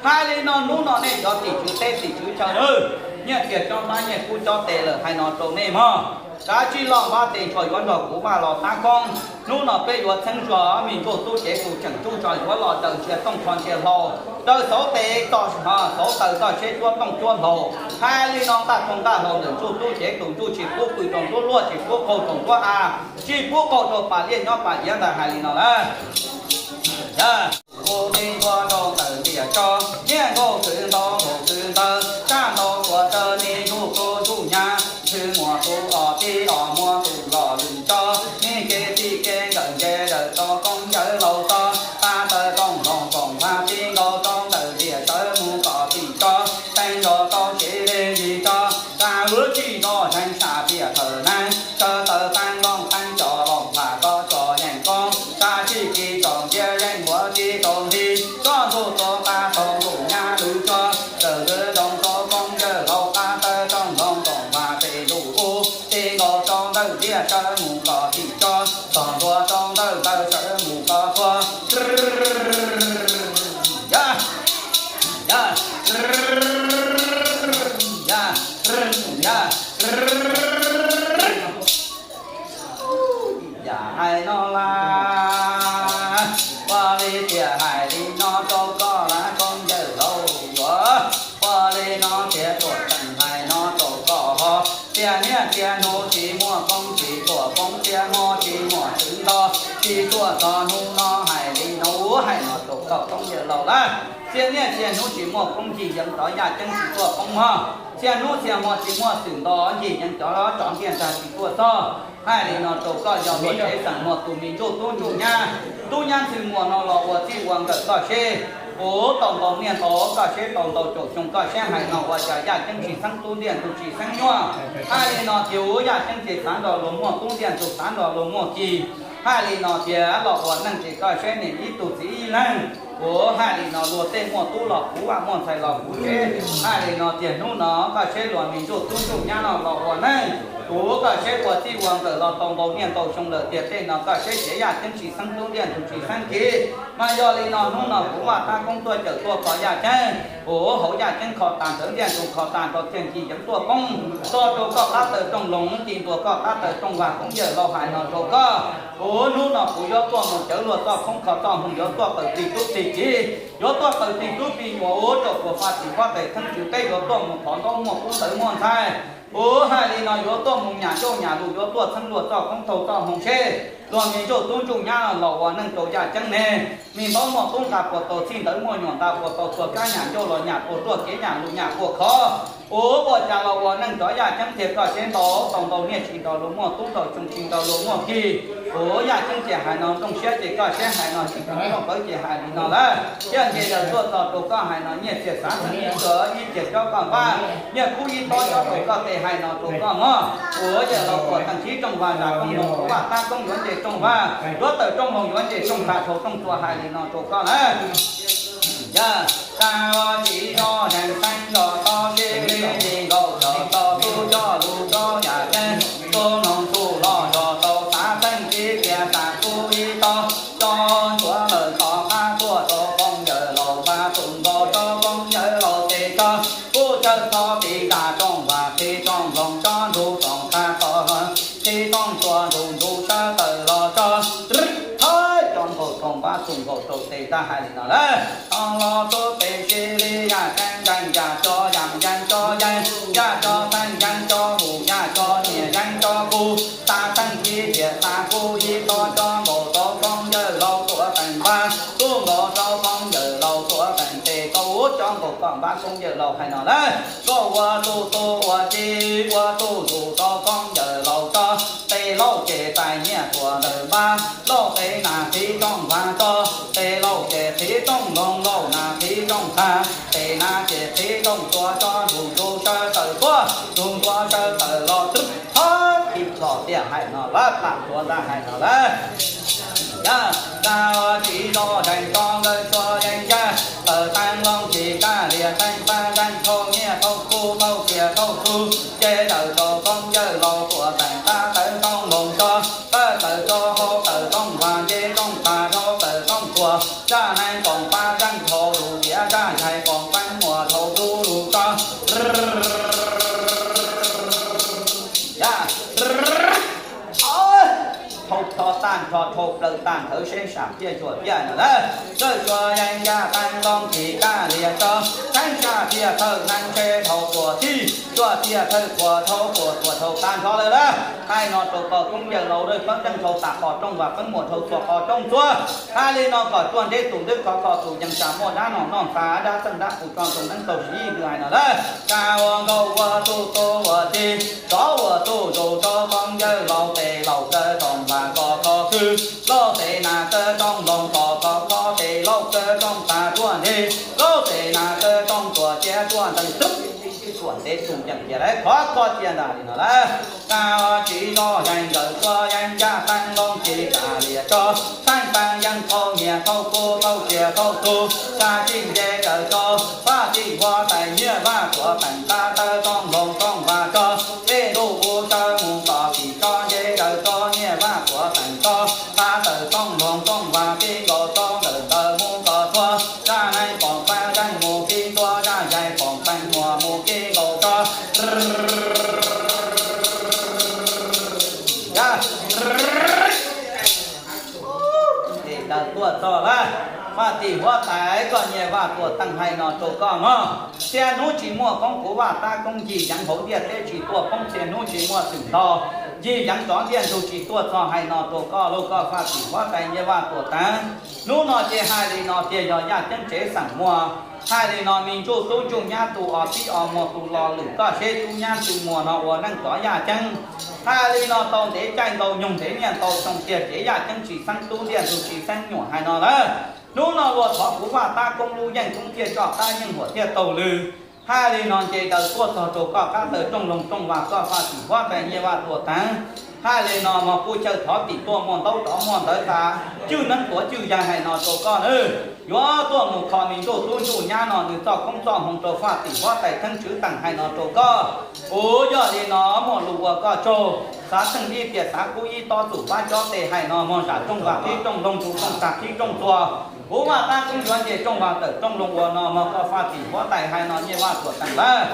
Hais li no hnub no nej cov tim tswv teb tim tswv chaw lawm, nyiaj txiag cob npab nyiaj kub cob tes lawm hais no rau nej mog. Kav tsij loj npab tes ntshua yuav nrog kuv Vaj los tab koob. Hnub no peb yuav txheeb zog ob me ntsuj tub cev tus tseem tsuj tso yuav los daws ntsia tooj tsho ntsia hlau, daws xauv tes tso, xauv taw tso seb cuab tooj cuab hlau. Hais li no nqaj tooj nqaj hlau ntawm ntsuj tub cev tus ntsuj tsis pub pw rau nruab luaj, tsis pub qaug rau nruab av, tsis pub qaug rau pas liaj nyob pas iav ntawd hais li no lawm. Kuv tib nkuaj rau ntawm tiam tso, niaj nkaug txwv ntau nkaug txwv ntawd, tshaj ntau tuav tsawv nis zuj tus zuj nyab, ntxhw muas tus os tib os muab tus los lwm tso, nig kev txij kev nkawm nce dawm rau koob yawg laus tso, pab taw tooj hloov koom npab tib nkaus rau ntawm tiam sawv mus kom tim tso, teeb nrog tau siv li yim tso, tag wb tsis zoj zeeg sam tiam thawm neeg, sawv taws teeb looj teeb co looj npam ko tso yeej koob, tag tsis kis tso ntsia yeej huav tib tau nti, Txog hnub no hais li no, ua hais no rau koj koob yawg laus lawm. Txhia niaj txhia hnub tsis muaj koob ncig yeev cov yaj ceeb tsis tuaj poob mog. Txhia hnub txhia hmo tsis muaj xwm nto ncig yeev cov tsov ntiaj tag tsis tuaj txog. Hais li no rau koj yog luag tsev xeem muag tus me ntsuj tub ntsuj nyab, tub nyab ntxhw muag no los ua txij ua nkawm koj seb puas tau ntaus niaj ntaus, koj seb tau ntaus caum xyoo, koj seb hais no ua cas yaj ceeb tsis xeeb tub ntiaj ntug tsis xeeb nyuaj. Hais li no tias ua yaj ceeb ces xav nrog luag muaj tub ntiaj ntug xav nrog luag muaj ci. Hais li no tias los ua neej ces koj seb nim ib tug txiv ib leeg. Kuv hais li no luag tej muaj tub los kuv vaj, muaj ntxhais los kuv tsev. Hais li no tias hnub no koj seb luag me ntsuj tub ntsuj nyab no los ua neej, kuv koj seb ua txij ua nkawm los tau ntaus niaj ntaus xyoo lawm tiag. Tej no koj seb tsev yaj ceeb tsis xeeb tub ntiaj ntug tsis xeeb kiv. Mas yog li no hnub no kuv vaj tab koob tuaj cawm tuaj kho yaj ceeb. Kuv hauv yaj ceeb kho tas ntawd ntiaj ntug kho tas nrho thiaj ncig yeev tuaj poob. Txog rau koj qab taw rooj loog ci ntua koj qab taw rooj vag koob yawg laus hais no rau koj. Kuv hnub no kuv yuav tuaj mus cawv luag txoj khoob kho txoj hmoo, yuav tuaj qawm tig tub tig kiv, yuav tuaj qawm tig tub tig nyuam ua rau puas faj tim huab tais theeb tswv teb, yuav tuaj mus thov ntaub muaj kub ntawv muaj ntxhais. Kuv hais li no yuav tuaj mus nyam ncauj nyam lus, yuav tuaj txheeb luag txoj khoob thau txoj hmoo seb luag me ntsuj tub ntsuj nyab los ua neej rau yaj ceeb ne. Me ntaub muaj kub nqa puas tau, txij ntawv muaj nyuam nqa puas tau, txuas kab nyam ncauj los nyam puas ruaj, kev nyam lus nyam puas khov. Kuv ua cas los ua neej rov yaj ceeb thiaj koj seb ntau tau ntau niaj tsis nrog luag muaj tub, ntau xyoo tsis nrog luag muaj kis. Kuv yaj ceeb ces hais no nrooj siab ces koj seb hais no tsis nrooj pawv ces hais li no lawm. Thiaj nce daws tuaj txog rau koj hais no nyiaj txiag xav xeeb ib tug ib txiag cob koj npab, nyiaj kub ib tob cob rau koj tes hais no rau koj mog. Kuv yawg laus tuam teem thib rooj vag zam rooj loog, kuv vaj tab koob yuav nce rooj vag, yuav tawm rooj loog yuav nce rooj tag, dhau rooj txuas hais li no rau koj lawm. Yog tas ua tsis zog zeeg xeeb zog tob sib li li nkaus cov tau tub coj lus tsob yam ceeb, tub noog tub los zog tau xav xeeb kib tias tas kub ib tob cob ntxuav lawm tov qab tuaj rau phooj ywg laus, pab tus nkaus rau phooj ywg laus tes tso, kuj tsawg txhob tiv zaj rooj vag qhib rooj loog tsob ntug rooj qab tod los qhib rooj txuas ntug ntug sawv tawm los tso. Thawb cov nkaus rau npab, tus nkaus rau tes ntab hais li no lawm. Tau los tub tes sib li yaj ceeb zeeg, yaj cov yam yeeb cov yeeb, yaj cov xeeb yeeb cov hu, yaj cov nyiaj yeeb cov kuv, xav xeeb kib tias tas kub ib tob cob nkaus rau phooj ywg laus tuam teem npab, tus nkaus rau phooj ywg laus tuam teem tes tau ua cov nkaus koj npab koob yawg laus hais no lawm. Koj ua tub tub ua ci, ua tub zus rau phooj ywg laus tso, tes lauj ces tais nyiaj tuam ntawm npab, lauj tes nas qhib rooj vag tso, tes lauj ces qhib rooj loog, lauj nas qhib rooj tag, tes nas ces qhib rooj txuas tso, ntug ntug sawv tawm tuaj, ntug ntug sawv tawm los twb thawb qhib los tiaj hais no lawm, pam tuav ntab hais no lawm. Yog tas ua tsis zog zeeg tso nkawd tsuas yeej yaj, tawm taag loog tsis kaj lias teeb pab zeeg thauj nyiaj thauj kub thauj tsiaj thauj txhu, ces tawm rau phooj ywg laus tuam teem qab tawm rooj loog tso, tawm tawm tso hauv tawm rooj vag nce rooj tag rau tawm rooj txuas, zaj neeg koom pab zeeg thauj lus tiav zaj yaig koom peeb muas dhau tub lug tso. Yog dhau tho tag nrho dhau plaws tag nthawv seb sam thiaj zuam tiaj no lawm. Txawj tsuas yeej yaj teeb loog tsis kaj lias tso, teeb sam thiaj thawj neeb seb dhau puas txhij, tsuas thiaj thawj puas dhau puas txuas dhau tag nrho lawm lawm. Hais no rau koj koob yawg laus lawm, peeb zeeg dhau tas qhov rooj vag peeb muas dhau txuas qhov rooj txuas. Hais li no kom tsuaj nteb tus ntwb khov kho tus yees sam muaj dab no noj ntxa dab txeej dab qus tso ntxoov neeb tau siv ib ntws hais no lawm. Kab ua nkaus ua tub tub ua ci, tsov ua tub zus rau koob yawg laus tes lauj kaw rooj vag koj kho khw, lauj tes nas kaw rooj loog koj kho kho tes lauj kaw rooj tag tsuaj nteg, lauj tes nas kaw rooj txuas cia tsuaj ntees tub tsuaj nteb tsuj yees cia lawm khov kho cia ntag li no lawm. Kab ua tsis zog zeeg nkawd tsuas yeej yaj teeb loog tsis kaj lias tso, teeb pab yeej thauj nyiaj thauj kub thauj tsiaj thauj txhu, tsa txij nce raws tso, pab txij huab tais nyiaj vaj tuam teem qab tawm rooj loog rooj vag tso, tej ntuj kuv sawv mus kom tim tso nce raws tso nyiaj vaj tuam teem tso, qab tawm rooj loog rooj vag kib nkaus tso ntawm ntawd mus kom txhua, zaj neeg koom pab zeeg mus kib ntua zaj yaig koom peeb muas mus kib nkaus tso. Yog es daws tuaj txog lawm, pab tim huab tais koj nyiaj vaj tuam teem hais no rau koj mog. Txhia hnub tsis muaj koob kuv vaj tab koob ncig yeev hauv ntiaj teb tsis tuaj poob, txhia hnub tsis muaj xwm nto Ncig yeev tsov ntiag ntug tsis tuaj txog hais no rau koj lauj, koj Faj Tim Huab Tais Nyiaj Vaj Tuam Teev. Hnub no ces hais li no tiag, yog yaj ceeb tsev xeem muag, hais li no me ntsuj tub ntsuj nyab tus os tib os muag tus los lwm koj seb tub nyab ntxwg muag no ua neej tsov yaj ceeb. Hais li no tau ntev caij ntau nyoog ntev niaj ntau xyoo tiag, ces yaj ceeb tsis xeeb tub ntiag ntug tsis xeeb nyuam hais no lawm. Hnub no ua thov kuv Vaj Tab Koob lub yeej koob thiaj tso qab yeej huam thiaj taug lw. Hais li no nce daws tuaj txog rau koj qab taw rooj loog rooj vag, koj Faj Tim Huab Tais Nyiaj Vaj Tuam Teev. Hais li no mog, kuj chaw thov tim tuaj muaj ntaub rov muaj ntawv tas, cwj neeb tuav cwj yaig hais no rau koj nawb. Yuav tuaj mus kho me ntsuj tub ntsuj nyab no nws txoj koob txoj hmoov rau Faj Tim Huab Tais Theeb Tswv Teem hais no rau koj. Kuv yog li no muaj lus ua koj tsaug, xav txheej ib tias xav kub ib tob txum pab cob tes hais no mog, zam rooj vag qhib rooj loog, ntug rooj tag qhib rooj txuas. Kuv Vaj Tab Koob yuav nce rooj vag tawm rooj loog ua no mog, koj Faj Tim Huab Tais hais no Nyiaj Vaj Tuam Teem lawm.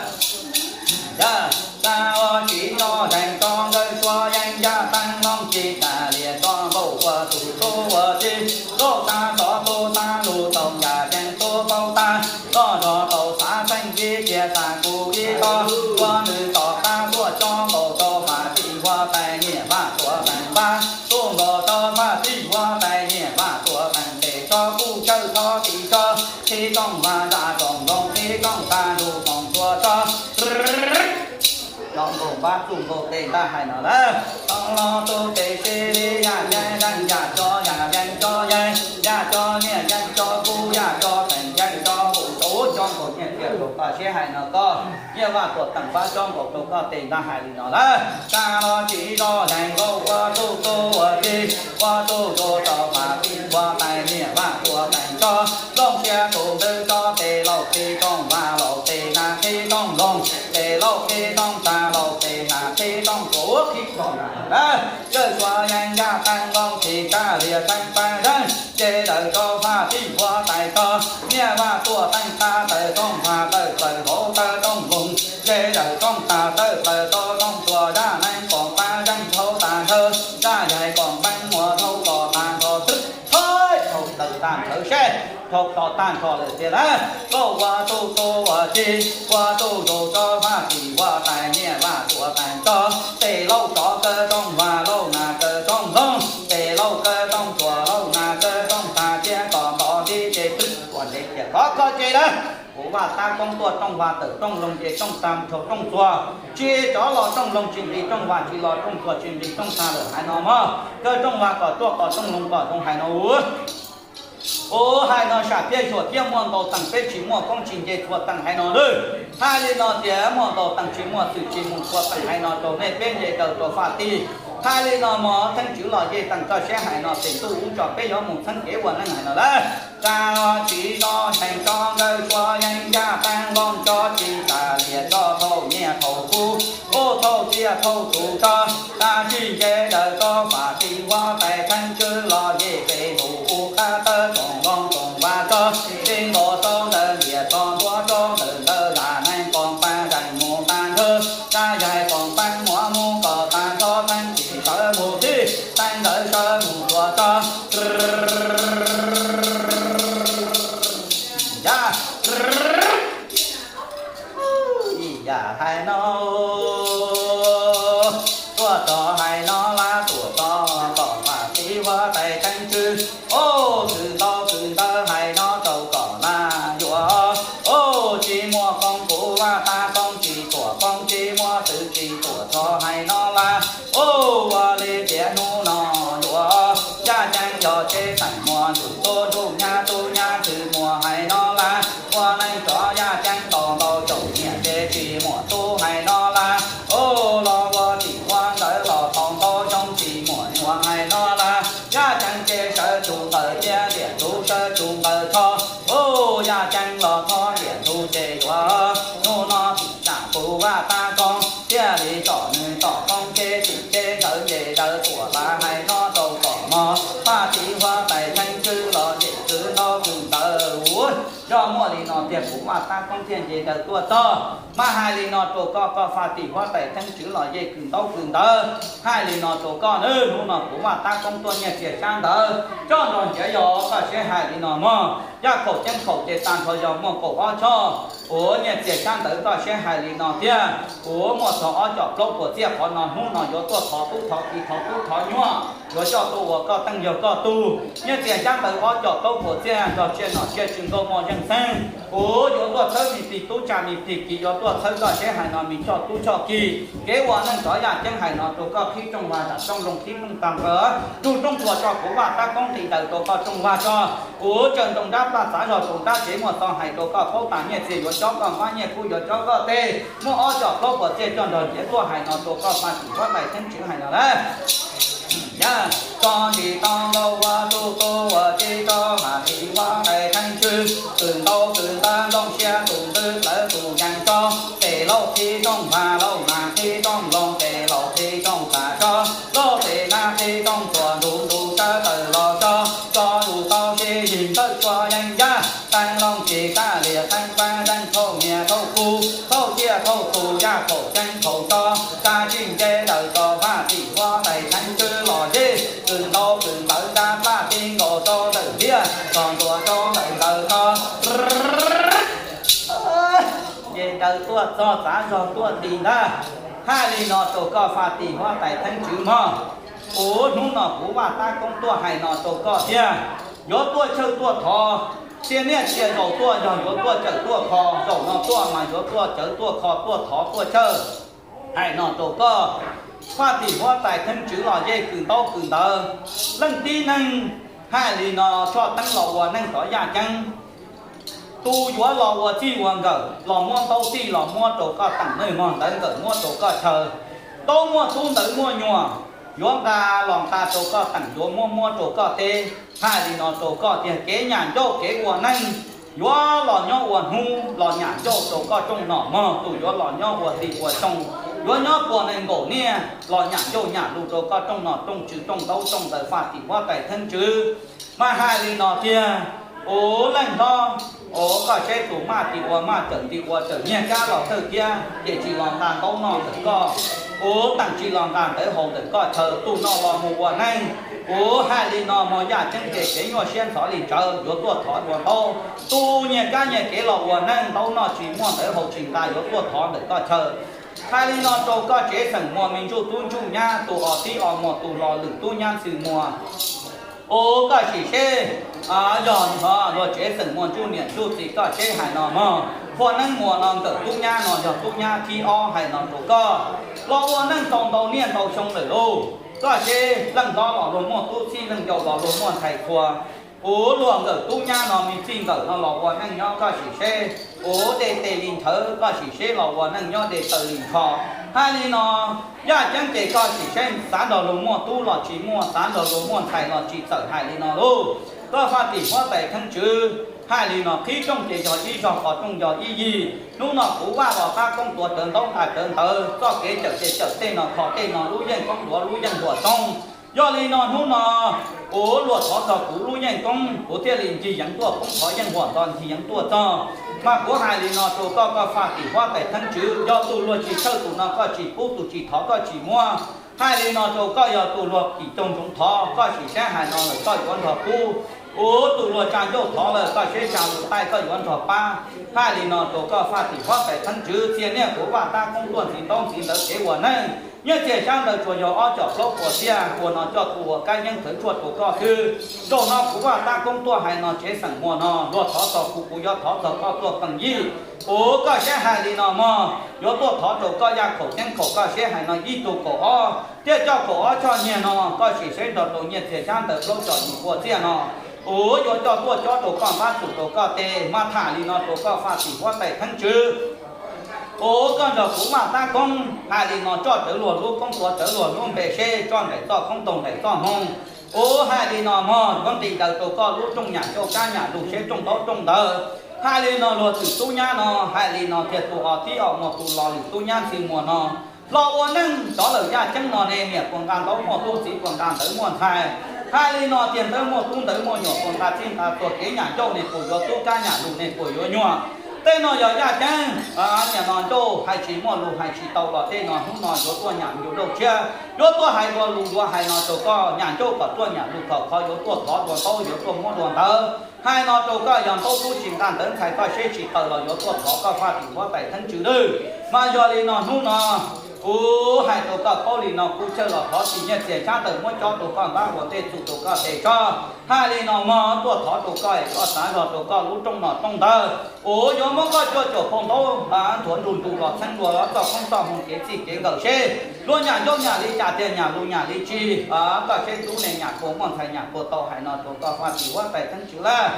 Yog, tag ua tsis tso zeeg tso nkawj tsuas yeej yaj teeb looj tsis tas lias tso nkaus ua tus tub ua tij, nkauj tag tov tub tag lus tau yaj ceeb tub paub tag, toj zog tau xav txheej ib tias xav kuv ib tob, ua nws tom qab tuaj cob nkaus rau Faj Tim Huab Tais Nyiaj Vaj Tuam Teem npab, tuaj nkaus rau Faj Tim Huab Tais Nyiaj Vaj Tuam Teem tes tso kuj chaw thov tim tso, qhib rooj vag zam rooj loog qhib rooj tag ntug rooj txuas tso. Cov nkaus npab txuj nkaus tes ntaj hais no lawm, tau los tub tes sib li yaj yeeb yeej yaj tso yaj yeeb tso yeej, yaj tso nyiaj yeeb tso kub yaj tso teem yeej tso kuv tub tso nkaus nyiaj tiaj rau koj seb hais no koj Nyiaj Vaj Tuam Teem npab cob nkaus rau koj tes ntaj hais li no lawm. Tag los tsis tso zeeg nkauj ua tub tub ua tij, ua tub tub rau Faj Tim Huab Tais Nyiaj Vaj Tuam Teem tso, looj siab tus ntwv tso tes lauj qhib rooj vag lauj tes nag qhib rooj loog, tes lauj qhib rooj tag lauj tes nag qhib rooj txuas qhib rooj lawm. Nkawj tsuas yeej yaj teeb looj tsis tas lias teeb pab zeeg, nce daws rau Faj Tim Huab Tais tso, Nyiaj Vaj Tuam Teem qab taw rooj vag tawm plaws hauv taw rooj loog, nce daws rooj tag tawm plaws rau rooj txuas zaj neeb koom pab zeeg thaub tas nthawv, zaj yaig koom pab muag thaub kos tas nrho twb thawj dhau taws tag nthawv seb dhau tso tag nrho lawm tiag lawm. Nkauj ua tub tub ua tij, ua tub ntug tso Faj Tim Huab Tais Nyiaj Vaj Tuam Teem tso, tes lauj tsov kaw rooj vag lauj nag kaw rooj loog, tes lauj kaw rooj txuas lauj nag kaw rooj tag thiab tom ntov tib ce twb ua ntev tias thov koj ces lawm. Kuv Vaj Tab Koob tuaj rooj vag tawm rooj loog nce rooj tag dhau rooj txuas, tsis rov los rooj loog tsis nqis rooj vag, tsis los rooj txuas tsis nqis rooj tag lawm hais no mog. Kaw rooj vag kom tuaj kom rooj loog kom zoo hais no ua Kuv hais no sam thiaj xyuam thiab muaj ntaus teem peb tsis muaj koob tsis nce txhua teem hais no lawm. Hais li no tias muaj ntaus teem tsis muaj txwm tsis mus txhua teem hais no rau nej peb nce daws rau Faj Tim. Hais li no mog, Theeb Tswv los yej teem koj seb hais no tes ntuj ub tso peb yuav mus txheeb kev ua neej hais no lawm. Tag los tsis tso zeeg tso nkawj tsuas yeej yaj teeb looj tso tsis tas lias tso thaum nyiaj thaum kub, ub thaum txiaj thaum txhu tso, tag sim nce daws rau Faj Tim Huab Tais Theeb Tswv los yej peb ntuj ub qab tawb rooj loog rooj vag tso, tib nkaus rau ntawm lias tso ntuav rau ntawm ntawd zaj neeb koom pab zeeg mus tag nthawv, zaj yaig koom pab muab mus kom tag nrho theeb tim sawv mus txij, teeb ntawd sawv mus txuas tso. Yaj, ib yam hais no, tuaj txog hais no lawm tuaj txog tom Faj Tim Huab Tais Theeb Tswv, ub txwm ntau txwm ntawd hais no rau kom lawm yuav, ub tsis muaj koob kuv Vaj Tab Koob tsis tuam koob tsis muaj txwv tsis tuam txog hais no lawm, ub ua li tias hnub no yuav, yaj ceeb yog tsev xeem muag ntsuj tub ntsuj nyab tub nyab ntxwg muag hais no lawm, ua neej tsov yaj ceeb ntau ntau caum nyiaj ces tsis muaj tub hais no lawm, ub los ua tim ua ntawd los tau ntau xyoo tsis muaj nyuam hais no lawm, yaj ceeb ces sawv tsuj nqawm thiab liam ntxuv sawv tsuj nqawm tho, ub yaj ceeb los tho liam ntxuv ces yuav, hnub no tim tsam kuv Vaj Tab Koob thiaj li tsom nws tom koob tsev tim tsev ntawd nce daws tuam tas hais no rau kom mog, Faj Tim Huab Tais Theeb Tswv los yej txwv ntau txwm ntawd ua Yog muaj li no tiag kuv Vaj Tab Koob thiaj nce daws tuaj txog. Mas hais li no rau koj, koj faj tim huab tais theeb tswv los yej kws ntaub kws ntawv, hais li no rau koj nawb, hnub no kuv Vaj Tab Koob tuaj nyiaj txiag xyab ntawv coj nrog nrhiav, yog koj seb hais li no mog. Yaj khaum ceeb khaum ces tag nrho yog muaj kaum ob choj. Uv, nyiaj txiag xyab ntawv koj seb hais li no tiag, uv, muaj txog ob com plaub puas txiaj, qhov no hnub no yuav tuaj thov tub thov kiv thov tub thov nyuaj, yuav coj tuaj ua koj teej yog koj tug. Nyiaj txiag xyab ntawv ob com plaub puas txiaj nrog tsiaj nom tsiaj tsw nkauj moj zeej xeeb, uv, yuav tuaj txhawb me plig tub tsa me plig kiv, yuav tuaj txhawb koj seb hais no me choj tub choj kiv. Kev ua neej rov yaj ceeb hais no rau koj, qhib rooj vag nram rooj zoo, qhib rooj tag nqaws, rug rooj txuas tso kuv Vaj Tab Koob nqis daws rau koj rooj vag tso. Uv, tsaws ntoo nrab plaj txav zog rau nrab tsev, muaj txog hais rau koj paub tas nyiaj txiag yuav cob koj npab, nyiaj kub yuav cob koj teb, muaj ob com plaub puas txiaj coj nrog nrhiav tuaj, hais no rau koj faj tim huab tais theeb tswv hais no lawm. Yog tso ntsis tau nkauj ua tub tub ua tib tso faj tim huab tais theeb tswv, kws ntaub kws ntawv nplooj siab tus ntwv plawv tus yees tso, tes lauj qhib rooj vag lauj mas qhib rooj loog, tes laus qhib rooj txas tso, lauj tes nab qhib rooj txuas ntug ntug tsawb tawm los tso, tso lus tau sib yig ntawj tsua yeeb yaj, teeb looj tsis kaj lias teeb paab teeb thauj nyias thauj kub thauj ciaj thauj tug, yaj khaum ceeb khaum tso, tsa tsij nce daws tso faj tim huab tais theeb tswv los yej, kws ntaub kws ntawv nrab plaj tib nkaus rau ntawm liaj, txog ntua rau ntawm ntawd tso. Ces daws tuaj txog txav zog tuaj ti ntag. Hais li no rau koj faj tim huab tais theeb tswv mog. Uv, hnub no kuv Vaj Tab Koob tuaj hais no rau koj tiag, yuav tuaj chawj tuaj thov, txia niaj txia zaus tuaj yog yuav tuaj cawm tuaj kho, zaum no tuaj mas yuav tuaj cawv tuaj kho tuaj thov tuaj chawj. Hais no rau koj, faj tim huab tais theeb tswv los yej kws ntaub kws ntawv, leej tib neeg hais li no, tshoj teeb los ua neej rov yaj ceeb. Tus yuav los ua txij ua nkawm los muab ntaub txij los muab rau koj teem, neeg mog ntawv nkawm muab rau koj chaw, ntaub muaj tub ntawv muaj nyuam, yuav nqa los nqa rau koj teem, yuav muab muab rau koj teb. Hais li no rau koj tiag, kev nyam ncauj kev ua neej, yuav los nyob ua hnub los nyam ncauj rau koj rooj nom mog. Tus yuav los nyob ua hli ua xyoo, yuav nyob puas nees nkaum niaj los nyam ncauj nyam lus rau koj rooj nom rooj tswv rooj ntaub rooj ntawv faj tim huab tais theeb tswv. Mas hais li no tiag, uv, leej hlob, uv, koj seb tus maj tim ua maj, cawm tim ua cawm, nyiag kab los thawj thiab ces tsis los nqa ntaub noj ntawm koj, uv, teem tsis los nqa ntawv haus ntawm koj chaw, tus no los mus ua neej, uv, hais li no mog, yaj ceeb ces kev nyuaj siab ntxhov li ntsawv, yuav tuaj thov dua ntaub. Tus nyiag kab nyiag kev los ua neej, ntaub noj tsis muaj ntawv haus tsis nqa, yuav tuaj thov ntawm koj chaw. Hais li no rau koj tsev xeem muas me ntsuj tub ntsuj nyab, tus os tib os muas, tus hlob lwm tub nyab ntxhw muas. Uv, koj sim seb, yog luag tsev xeem muas ntsuj niam ntsuj txiv koj seb hais no mog, qhua neeb muas no nkawm tub nyab no yog tub nyab thib ob hais no rau koj. Los ua neej tau ntau niaj ntau xyoo lawm lauj, koj seb leej hlob los luag muaj tub txib, leej yau los luag muaj ntxhais txhua. Uv, luag nkawm tub nyab no me txij nkawm no los ua neej nyob koj sim seb, uv, de tes li nthawv koj sim seb los ua neej nyob de taw li ntsho. Hais li no, yaj ceeb ces koj sim seb xav nrog luag muaj tub los tsis muaj, xav nrog luag muaj ntxhais los tsis txawm, hais li no lauj. Koj faj tim huab tais theeb tswv, hais li no qhib rooj ces yog ib zog, qhov rooj yog ib yig. Hnub no kuv Vaj los qab koob tuav rawv ntaub nqa rawv ntawv, txoj kev cawm ces cawm tej no kho tej no, lub yeej koob tuav lub yeej huam toog. Yog li no hnub no, uv, luag thov txog kuv lub yeej koob, kuv thiaj li ncig yeev tuaj poob thov yeej huam nto ncig yeev tuaj txog. Mas kuv hais li no rau koj, koj faj tim huab tais theeb tswv, yog tus luag tsis tshawj tus no koj tsis pub, tus tsis thov koj tsis muab. Hais li no rau koj, yog tus luag kim caug ntsoov thov koj sim saib hais no lawm koj yuav nrog pub. Uv, tus luag tsa ncauj thov lawm koj seb tsa lus taij koj yuav nrog pab. Hais li no rau koj faj tim huab tais theeb tswv, txia niaj kuv Vaj Tab Koob tuaj ntxiv ntaub ntxiv ntawv kev ua neej. Nyiaj txiag xyab ntawv tsuas yog ob com plaub puas txiaj, ua no coj tuaj ua kab yeeb thawv tshuaj rau koj xwb. Zaum no kuv Vaj Tab Koob tuaj hais no tsev xeem muas no, luag thov txog kuv, kuv yuav thov txog koj tuaj peem yij. Uv, koj saib hais li no mog, yuav tuaj thov rau koj yaj khaum ceeb khaum koj seb hais no ib tug kaum ob, thiaj coj kaum ob choj nyiaj no, koj sim saib nrog rau nyiaj txiag xyab ntawv plaub com yim puas txiaj no. Uv, yuav coj tuaj cob rau koj npab, txum rau koj tes, mas tham li no rau koj faj tim huab tais theeb tswv. Uv, koj nrog kuv Vaj Tab Koob hais li no, tso rawv luag lub koob, tuav rawv luag lub npe seb tso nraim txoj koob taug nraim txoj hmoo. Uv, hais li no mog, yuav nqis daws rau koj lub rooj nyam ncauj kab nyam lus seb rooj ntaub rooj ntawv. Hais li no luag twm tub nyab no, hais li no thiaj tus os tib os muas, tus los lwm tub nyab ntxhw muas no, los ua neej rov lawm yaj ceeb no ne, niam puas nqa ntaub muaj tub, txiv puas nqa ntawv muaj ntxhais. Hais li no tiag, ntawd muaj tub ntawd muaj nyuam puas nqa txij nqa tuag, kev nyam ncauj ne puas yuav tub, kab nyam lus ne puas yuav nyuag. Tej no yog yaj ceeb, niam no ncauj hais tsis muaj lus hais tsis tau los tej no hnub no yuav tuaj nyam ncauj tshiab, yuav tuaj hais dua lus yuav hais no rau koj, nyam ncauj kom tuaj nyam lus kom khov, yuav tuaj thov dua ntaub yuav tuaj muab dua ntawv. Hais no rau koj, yog ntaub tub tsis nqa ntawv ntxhais koj seb tsis qaws los yuav tuaj thov koj faj tim huab tais theeb tswv lawm. Mas yog li no hnub no kuv hais rau koj paub li no, kuv chaw los thov tsis nyiaj txiag xyab ntawm muab cob rau koj ntab ua ntej txum rau koj tes tso. Hais li no mog, tuaj thov rau koj es koj xav zog rau koj lub rooj nom rooj ntawd, kuv yuav muab koj cuaj caum phau ntaub nthuav nrug nrug los txheeb dua txoj koob txoj hmoo kev txij kev nkawm seb luag nyam ncauj nyam li cas tiag, nyam lus nyam li tsis. Koj seb tub ne nyam puas muaj, ntxhais nyam puas tau, hais no rau koj faj tim huab tais theeb tswv lawm.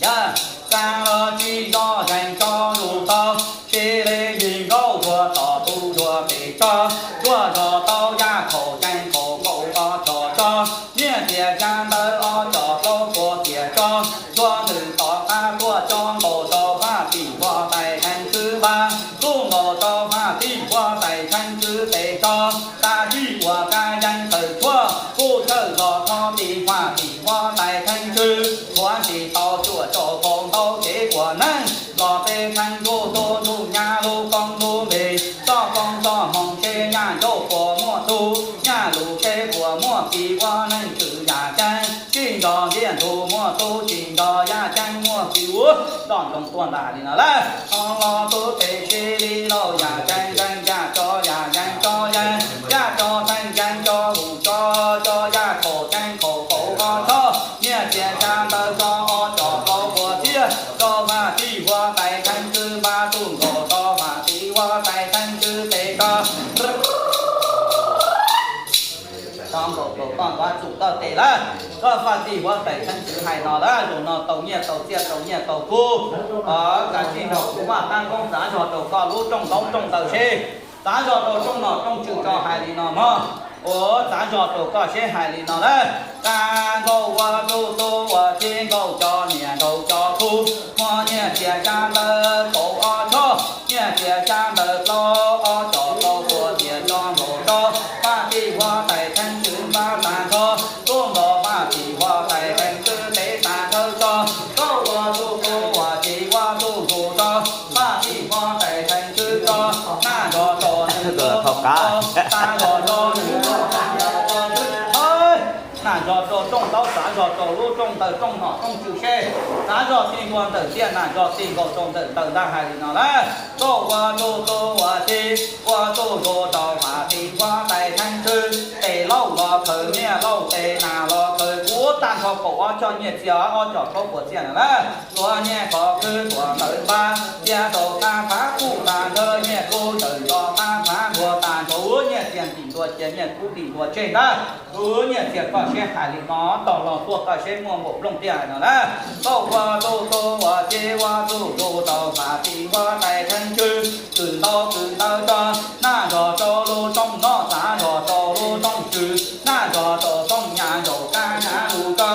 Yog kab los tsis zoj zeeg tso lus tau, sib li yig nkauj zuag tom tu zuag pem tso, zuag zog tau yaj khaum ceev khaum nkaus tso tso tso, nyiaj txiag xya ntawv ob cov plaub puas txias tso, zuag ntws tom qab tuaj tso nkaus rau faj tim huab tais theeb tswv npab, tuaj nkaus rau faj tim huab tais theeb tswv pem tso, tag kis ua kab yeeb tawm tshuaj kuj tshawj los thov tim faj tim huab tais theeb tswv, tshuav tsis tau cuaj caum phau ntaub kev ua neej los peb theeb ntuj tuaj ntuj nyab lub koob lub npe, txoj koob txoj hmoo seb nyam ncauj puas muaj tub, nyam lus seb puas muaj txiv, ua neej txwm yam ceeb tsis nco ntiaj ntug muaj tub, tsis nco yaj ceeb muaj txiv. Ua nto ntoo tuaj ntas li no lawm, ho los tub pem sib li lauj, yam ceeb ceeb yaj tso, yam yeeb tso yeeb, yaj tso theej yeeb tso hum tso, tso yaj khaum ceeb khaum khaum ob tso, nyiaj txiag xya ntawv tso ob cov plaub puas txias tso, faj tim huab tais theeb tswv npab, tuaj nkaus rau faj tim huab tais theeb tswv pem tso. Tso nkaus rau koj npab txum koj tes lawm. Koj faj tim huab tais theeb tswv hais no lawm, zaum no tau nyiaj tau txiaj tau nyiaj tau kub, kav tsij nrog kuv maj qab koob, xav zog rau koj lub rooj ntaub rooj ntawv seb, xav zog rau rooj nom rooj tswv tso, hais li no mog. Ua xav zog rau koj seb, hais li no lawm. Kab nkaus ua txuj tub ua txiv, nkaus cov niam nkaus cov tub, muaj nyiaj txiag xya ntawv kaum ob tso, nyiaj txiag xya ntawv plaub ob cov plaub puas txias tso nkaus rau faj tim huab tais theeb tswv npab tag nrho, tuaj nkaus faj tim huab tais theeb tswv pem tag nrho tso, koj ua txuj tub ua txiv ua txuj ntxhais tso, faj tim huab tais theeb tswv tso, naj zog rau nws tso, xav zog rau nws tso, naj zog rau rooj ntaub, xav zog rau lub rooj ntawv rooj nom rooj tswv seb, xav zog txij ntua ntawm tiaj, naj zog txij nkaus rau ntawm ntawv ntag, hais li no lawm. Koj ua txuj tub ua txiv, ua txuj ntxhais rau faj tim huab tais theeb tswv, tes lauj los khaws nyiaj lauj, tes nas los khaws kub, tag nrho kaum ob tso nyiaj txiag ob cov plaub puas txias na lawm. Tuav nyiaj qhov khwb tuam ntawv npab, txiav rau qab phav kuj tag nrho, nyiaj kub ntawm nto qab phav ntuag tag nrho, nyiaj txiag ntim ntua cia, nyiaj kub ntim ntua tseg ntag. Ua nyiaj txiag koj seb, hais li no, tog los tuaj koj seb muaj npaum nplooj tiag hais no na. Koj ua txuj tub ua txiv, ua txuj ntxhais rau faj tim huab tais theeb tswv, txwm ntau txwm ntawv tso, naj zog rau lub rooj nom, xav zog rau lub rooj tswv, naj zog rau rooj nyam ncaus kab nyam lus tso.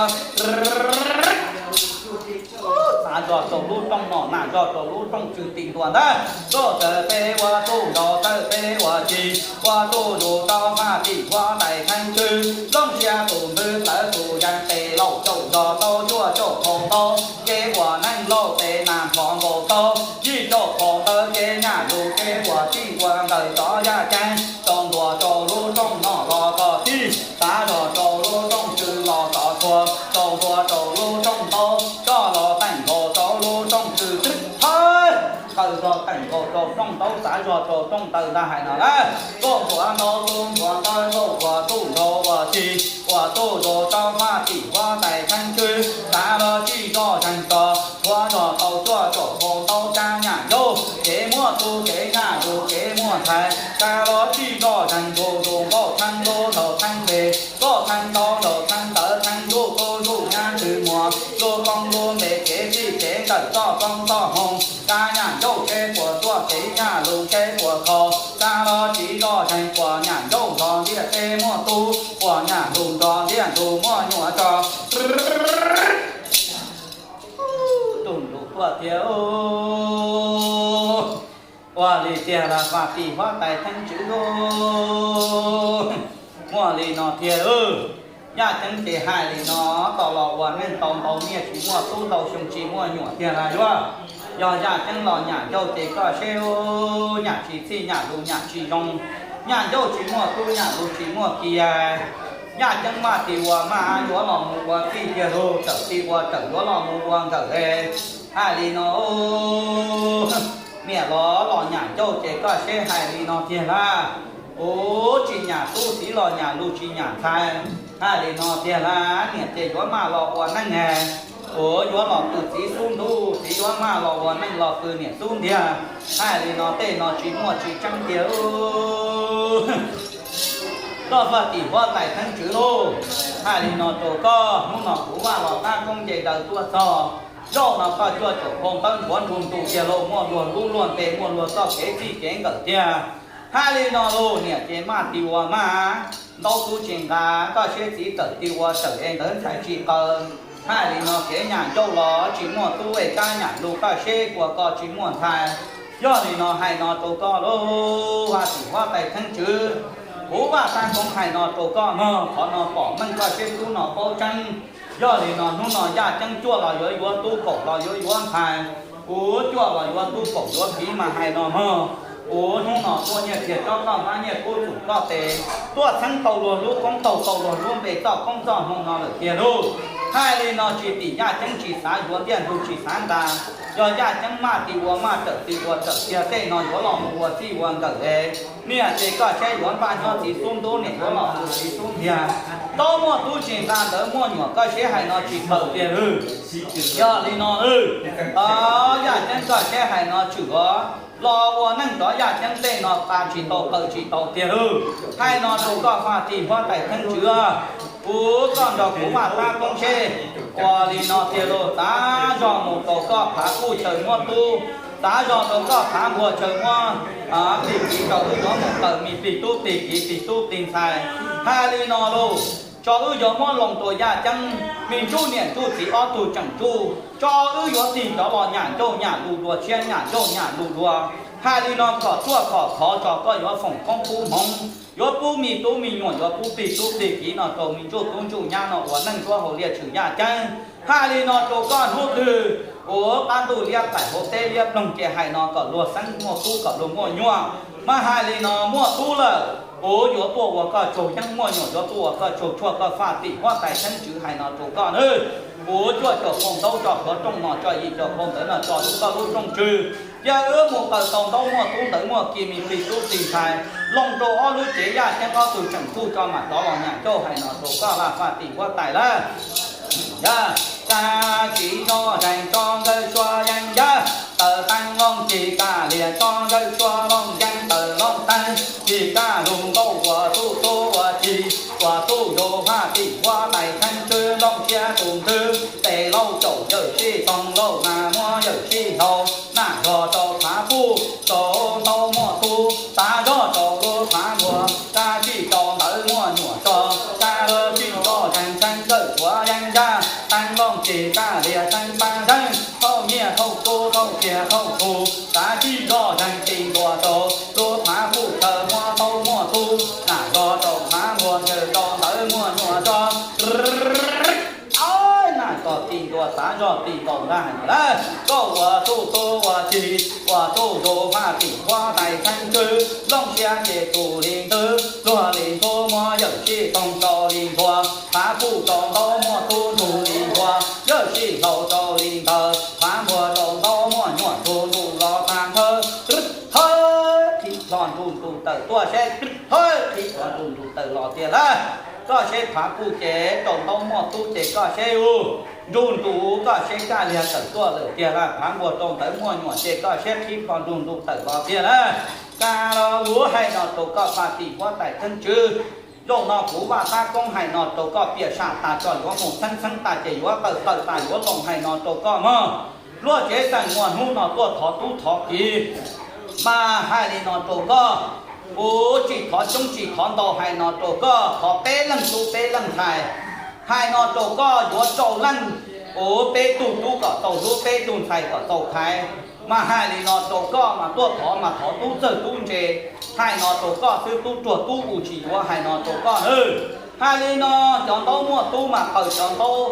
Xav zog rau lub rooj nom, naj zog rau lub rooj tswv tim ntua ntag. Koj txawm peb ua txuj nraug, txawm peb ua txiv, ua txuj ntxhais rau faj tim huab tais theeb tswv, looj siab tus ntxwv plawv tus yees, tes lauj caum zog tau cuaj caum phau ntaub, kev ua neej lauj, tes nas npog nkaus tau yim caum phau ntawv, kev nyam lus kev ua txij ua nkawm, rov yaj ceeb rau ntua rau lub rooj nom los koj txij, xav zog rau lub rooj tswv los koj txhua, rau ntua rau lub rooj ntaub, koj los teem nkaus rau lub rooj tswv twb thawj, koj los teem nkaus rau rooj ntaub, xav zog rau rooj ntawv ntag hais no lawm. Koj ua ntaub tub ua ntawv, koj ua txuj nraug ua txiv, ua txuj ntxhais rau faj tim huab tais theeb tswv, xav los tsis zoj zeeg tso, txhua zog tau cuaj caum phau ntaub, kab nyam ncaus kev muaj tub, kev nyam lus kev muaj ntxhais, xav los tsis zoj zeeg ntxhua ntxhua, nkauj theeb tub nraug theeb npe, nkauj theeb tub nraug theeb ntawv, theeb zuj tub zuj nyab ntxwg muag, lub koob lub npe kev txij kev nkawm, txoj koob txoj hmoo, kab nyam ncaus seb puas tuaj, kev nyam lus seb puas kho, xav los tsis zoj zeeg, puas nyam ncaus nrog ntiaj teb muaj tub, puas nyam lus nrog ntiaj ntug muaj nyuam tso. Tus ntxhais tuaj thiab, ua li tiag las faj tim huab tais theeb tswv lauj. Muaj li no thiab lauj. Yaj Ceeb ces hais li no, tau los ua neej tau ntau niaj tsis muaj tub, ntau xyoo tsis muaj nyuam tiag lauj. Yog Yaj Ceeb los Nyam Ncauj ces koj seb, nyam tsis txhij nyam lus nyam tsis zoo, Nyam Ncauj tsis muaj tub nyam lus tsis muaj kiag. Yaj Ceeb maj tis ua maj yuav los mus ua txij tiag lauj, txawm tis ua txawm yuav los mus ua nkawm es. Hais li no, niam los los Nyam Ncauj ces koj seb hais li no tiag lauj. Ub, tsis nyam tub txiv los nyam lus tsis nyam ntxhais. Hais li no tiag lauj, niam ces yuav maj los ua neej es. Ub, yuav los pw txiv xub ntuj, txiv yuav maj los ua neej los pw niam xub ntiag. Hais li no tej no tsis muaj tsis tseeb tiag. Koj vaj tim huab tais Theeb Tswv lauj, hais li no rau koj, hnub no kuv Vaj los tab koob nce daws tuaj txog. Zaum no koj cuaj caum phau ntawv ntxuav nrug ntus tiag lauj, muaj luag lub luag npe, muaj luag txoj kev txij kev nkawm tiag. Hais li no lauj, niam ces maj tis ua maj, ntaub tub tsis nqa, koj seb txiv txawm tis ua txawm es ntawd ntxhais tsis qaws. Hais li no kev Nyam Ncauj los tsis muaj tub es kab nyam lus koj seb ua koj tsis muaj ntxhais. Yog li no hais no rau koj lauj, vaj tim huab tais Theeb Tswv, kuv Vaj tab koob hais no rau koj mog, qhov no pom meej koj seb tub no paub tseeb. Yog li no hnub no Yaj Ceeb cuaj los yuav yuav tub, kaum los yuav yuav ntxhais. Kuv cuaj los yuav tub, kaum yuav txiv mas hais no mog. Kuv hnub no tuaj nyiaj txiag tsob koj npab, nyiaj kub txum koj tes, tuaj txheeb tau luag lub koob, taug tau luag lub npe, txoj koob txoj hmoo no lawm tiag lauj. Hais li no tsis tim Yaj Ceeb tsis xav yuav, ntiaj ntug tsis xav ntas. Yog Yaj Ceeb maj tis ua maj, txawm tis ua txawm tiag, tej no yuav los mus ua txij ua nkawm es. Niam ces koj seb yuav npaj nyob txiv xub ntuj, niam yuav los mus txiv xub ntiag. Ntaub muaj tub tsis nqa, ntawv muaj nyuam koj seb hais no tsis qaws tiag lauj. Yog li no lauj, Yaj Ceeb koj seb hais no tshwm os, los ua neej rov Yaj Ceeb tej no pa tsis tau qaws tsis tau tiag lauj. Hais no rau koj vaj tim huab tais Theeb Tswv, kuv koj nrog kuv Vaj tab koob seb. Ua li no tiag lauj, txav zog mus rau koj Phav Puj chaw muab tub, txav zog rau koj Phav Npuag chaw muab plig kiv, tso wb yuav mus qaws me plig tub plig kiv, plig tub plig ntxhais. Hais li no lauj, tso wb yuav muab loo rau Yaj Ceeb me ntsuj niam ntsuj txiv ob tug tseem ntsuj, tso wb yuav tig cov los Nyam Ncauj nyam lus dua, tshiab Nyam Ncauj nyam lus dua. Hais li no kom tuaj kom khov tso koj yuav foom koob pub hmoov, yuav pub me tub me nyuam, yuav pub plig tub plig kiv no rau me ntsuj tub ntsuj nyab no ua neej nruab hauv liaj tshwm Yaj Ceeb. Hais li no rau koj hnub twg ua qab ntuj liab qaim hauv teb liab ploog ces hais no kom luag xeeb muaj tub kom luag muaj nyuam. Mas hais li no muaj tub lawm, kuv yuav tuaj ua koj tsaug yeeb, muaj nyuam yuav tuaj ua koj tsaug tshuaj, koj vaj tim huab tais Theeb Tswv hais no rau koj nawb. Kuv cuaj caum phau ntaub tso qhov rooj no, tso yim caum phau ntawv no tso rau koj lub rooj tswv. Yog wb mus qaws tau ntaub muaj tub, ntawv muaj kiag, me plig tub plig ntxhais, loo rau ob lub cev Yaj Ceeb ob tug tseem tsuj tso mam rov los Nyam Ncauj hais no rau koj vaj vaj tim huab tais lawm. Yog, kaj tsis zoj zeeg tso nkawd suav yeeb yog, tawm teeb looj cig kaj lias tso nkawd suav looj yeeb tawm looj teeb, cig kaj lug nkauj ua tub tub ua cig, ua tub zug vaj tim huab tais Theeb Tswv, looj siab tus ntwg tes lauj caum yawm sij toog lauj mas muab yawm sij hlau, naj zog rau Phav Puj rau ntaub muaj tub, tav zog rau lub Phav Npuag, kaj sij rau ntawv muaj nyuam tso, kaj lub sij zoj zeeg tseeb kawm suav yeeb yog, teeb looj cig kaj lias teeb pab zeeg, thauj nyiaj thauj kub thauj kiag thauj tug, kaj sij zoj zeeg ti ntua rau lub Phav Puj chaw muab ntaub muaj tub, naj zog rau Phav Npuag chaw rau ntawv muaj nyuam tso. Naj zog ti ntua, tav zog ti nkaus ntag hais no lawm. Koj ua tub tub ua cig, ua tub zug vaj tim huab tais Theeb Tswv, looj siab ces tus li ntwg, luag li ntxhua muab yawm sij toog rau li ntxhuav, Phav Puj rau ntaub muaj tub ntug li ntxhuav, yawm sij hlau rau li ntawd, Phav Npuag rau ntaub muaj nyuam tug ntuj los tag nthawv. Hawb, qhib plho nrug ntus tawm tuaj seb, hawb, qhib plho nrug ntus tawm los tiag lawm. Koj seb Phav Puj ces rau ntaub muaj tub ces koj seb u, nrug ntus koj seb kaj liag tawm tuaj lawm tiag lawm, Phav Npuag rau ntawv muaj nyuam ces koj seb qhib plho nrug ntus tawm los tiag lawm. Kaj los kuv hais no rau koj vaj tim huab tais Theeb Tswv, zaum no kuv vaj tab koob hais no rau koj, piam sam tas tso yuav mus txheeb, txheeb tas ces yuav tawm, tawm tas yuav loo hais no rau koj mog. Luag tsev xeem muaj hnub no tuaj thov tub thov kiv, mas hais li no rau koj, kuv tsis thov coob tsis thov ntau hais no rau koj, thov peb leeg tub peb leeg ntxhais. Hais no rau koj yuav rau leej, kuv peb tug tub kom tau hlub, peb tug ntxhais kom tau thaiv. Mas hais li no rau koj mas tuaj thov mas thov tub txawg tub ntse. Hais no rau koj xwb, tub ruag tub u tsis yuav hais no rau koj nawb. Hais li no, cov ntaub muaj tub mas qaws cov ntaub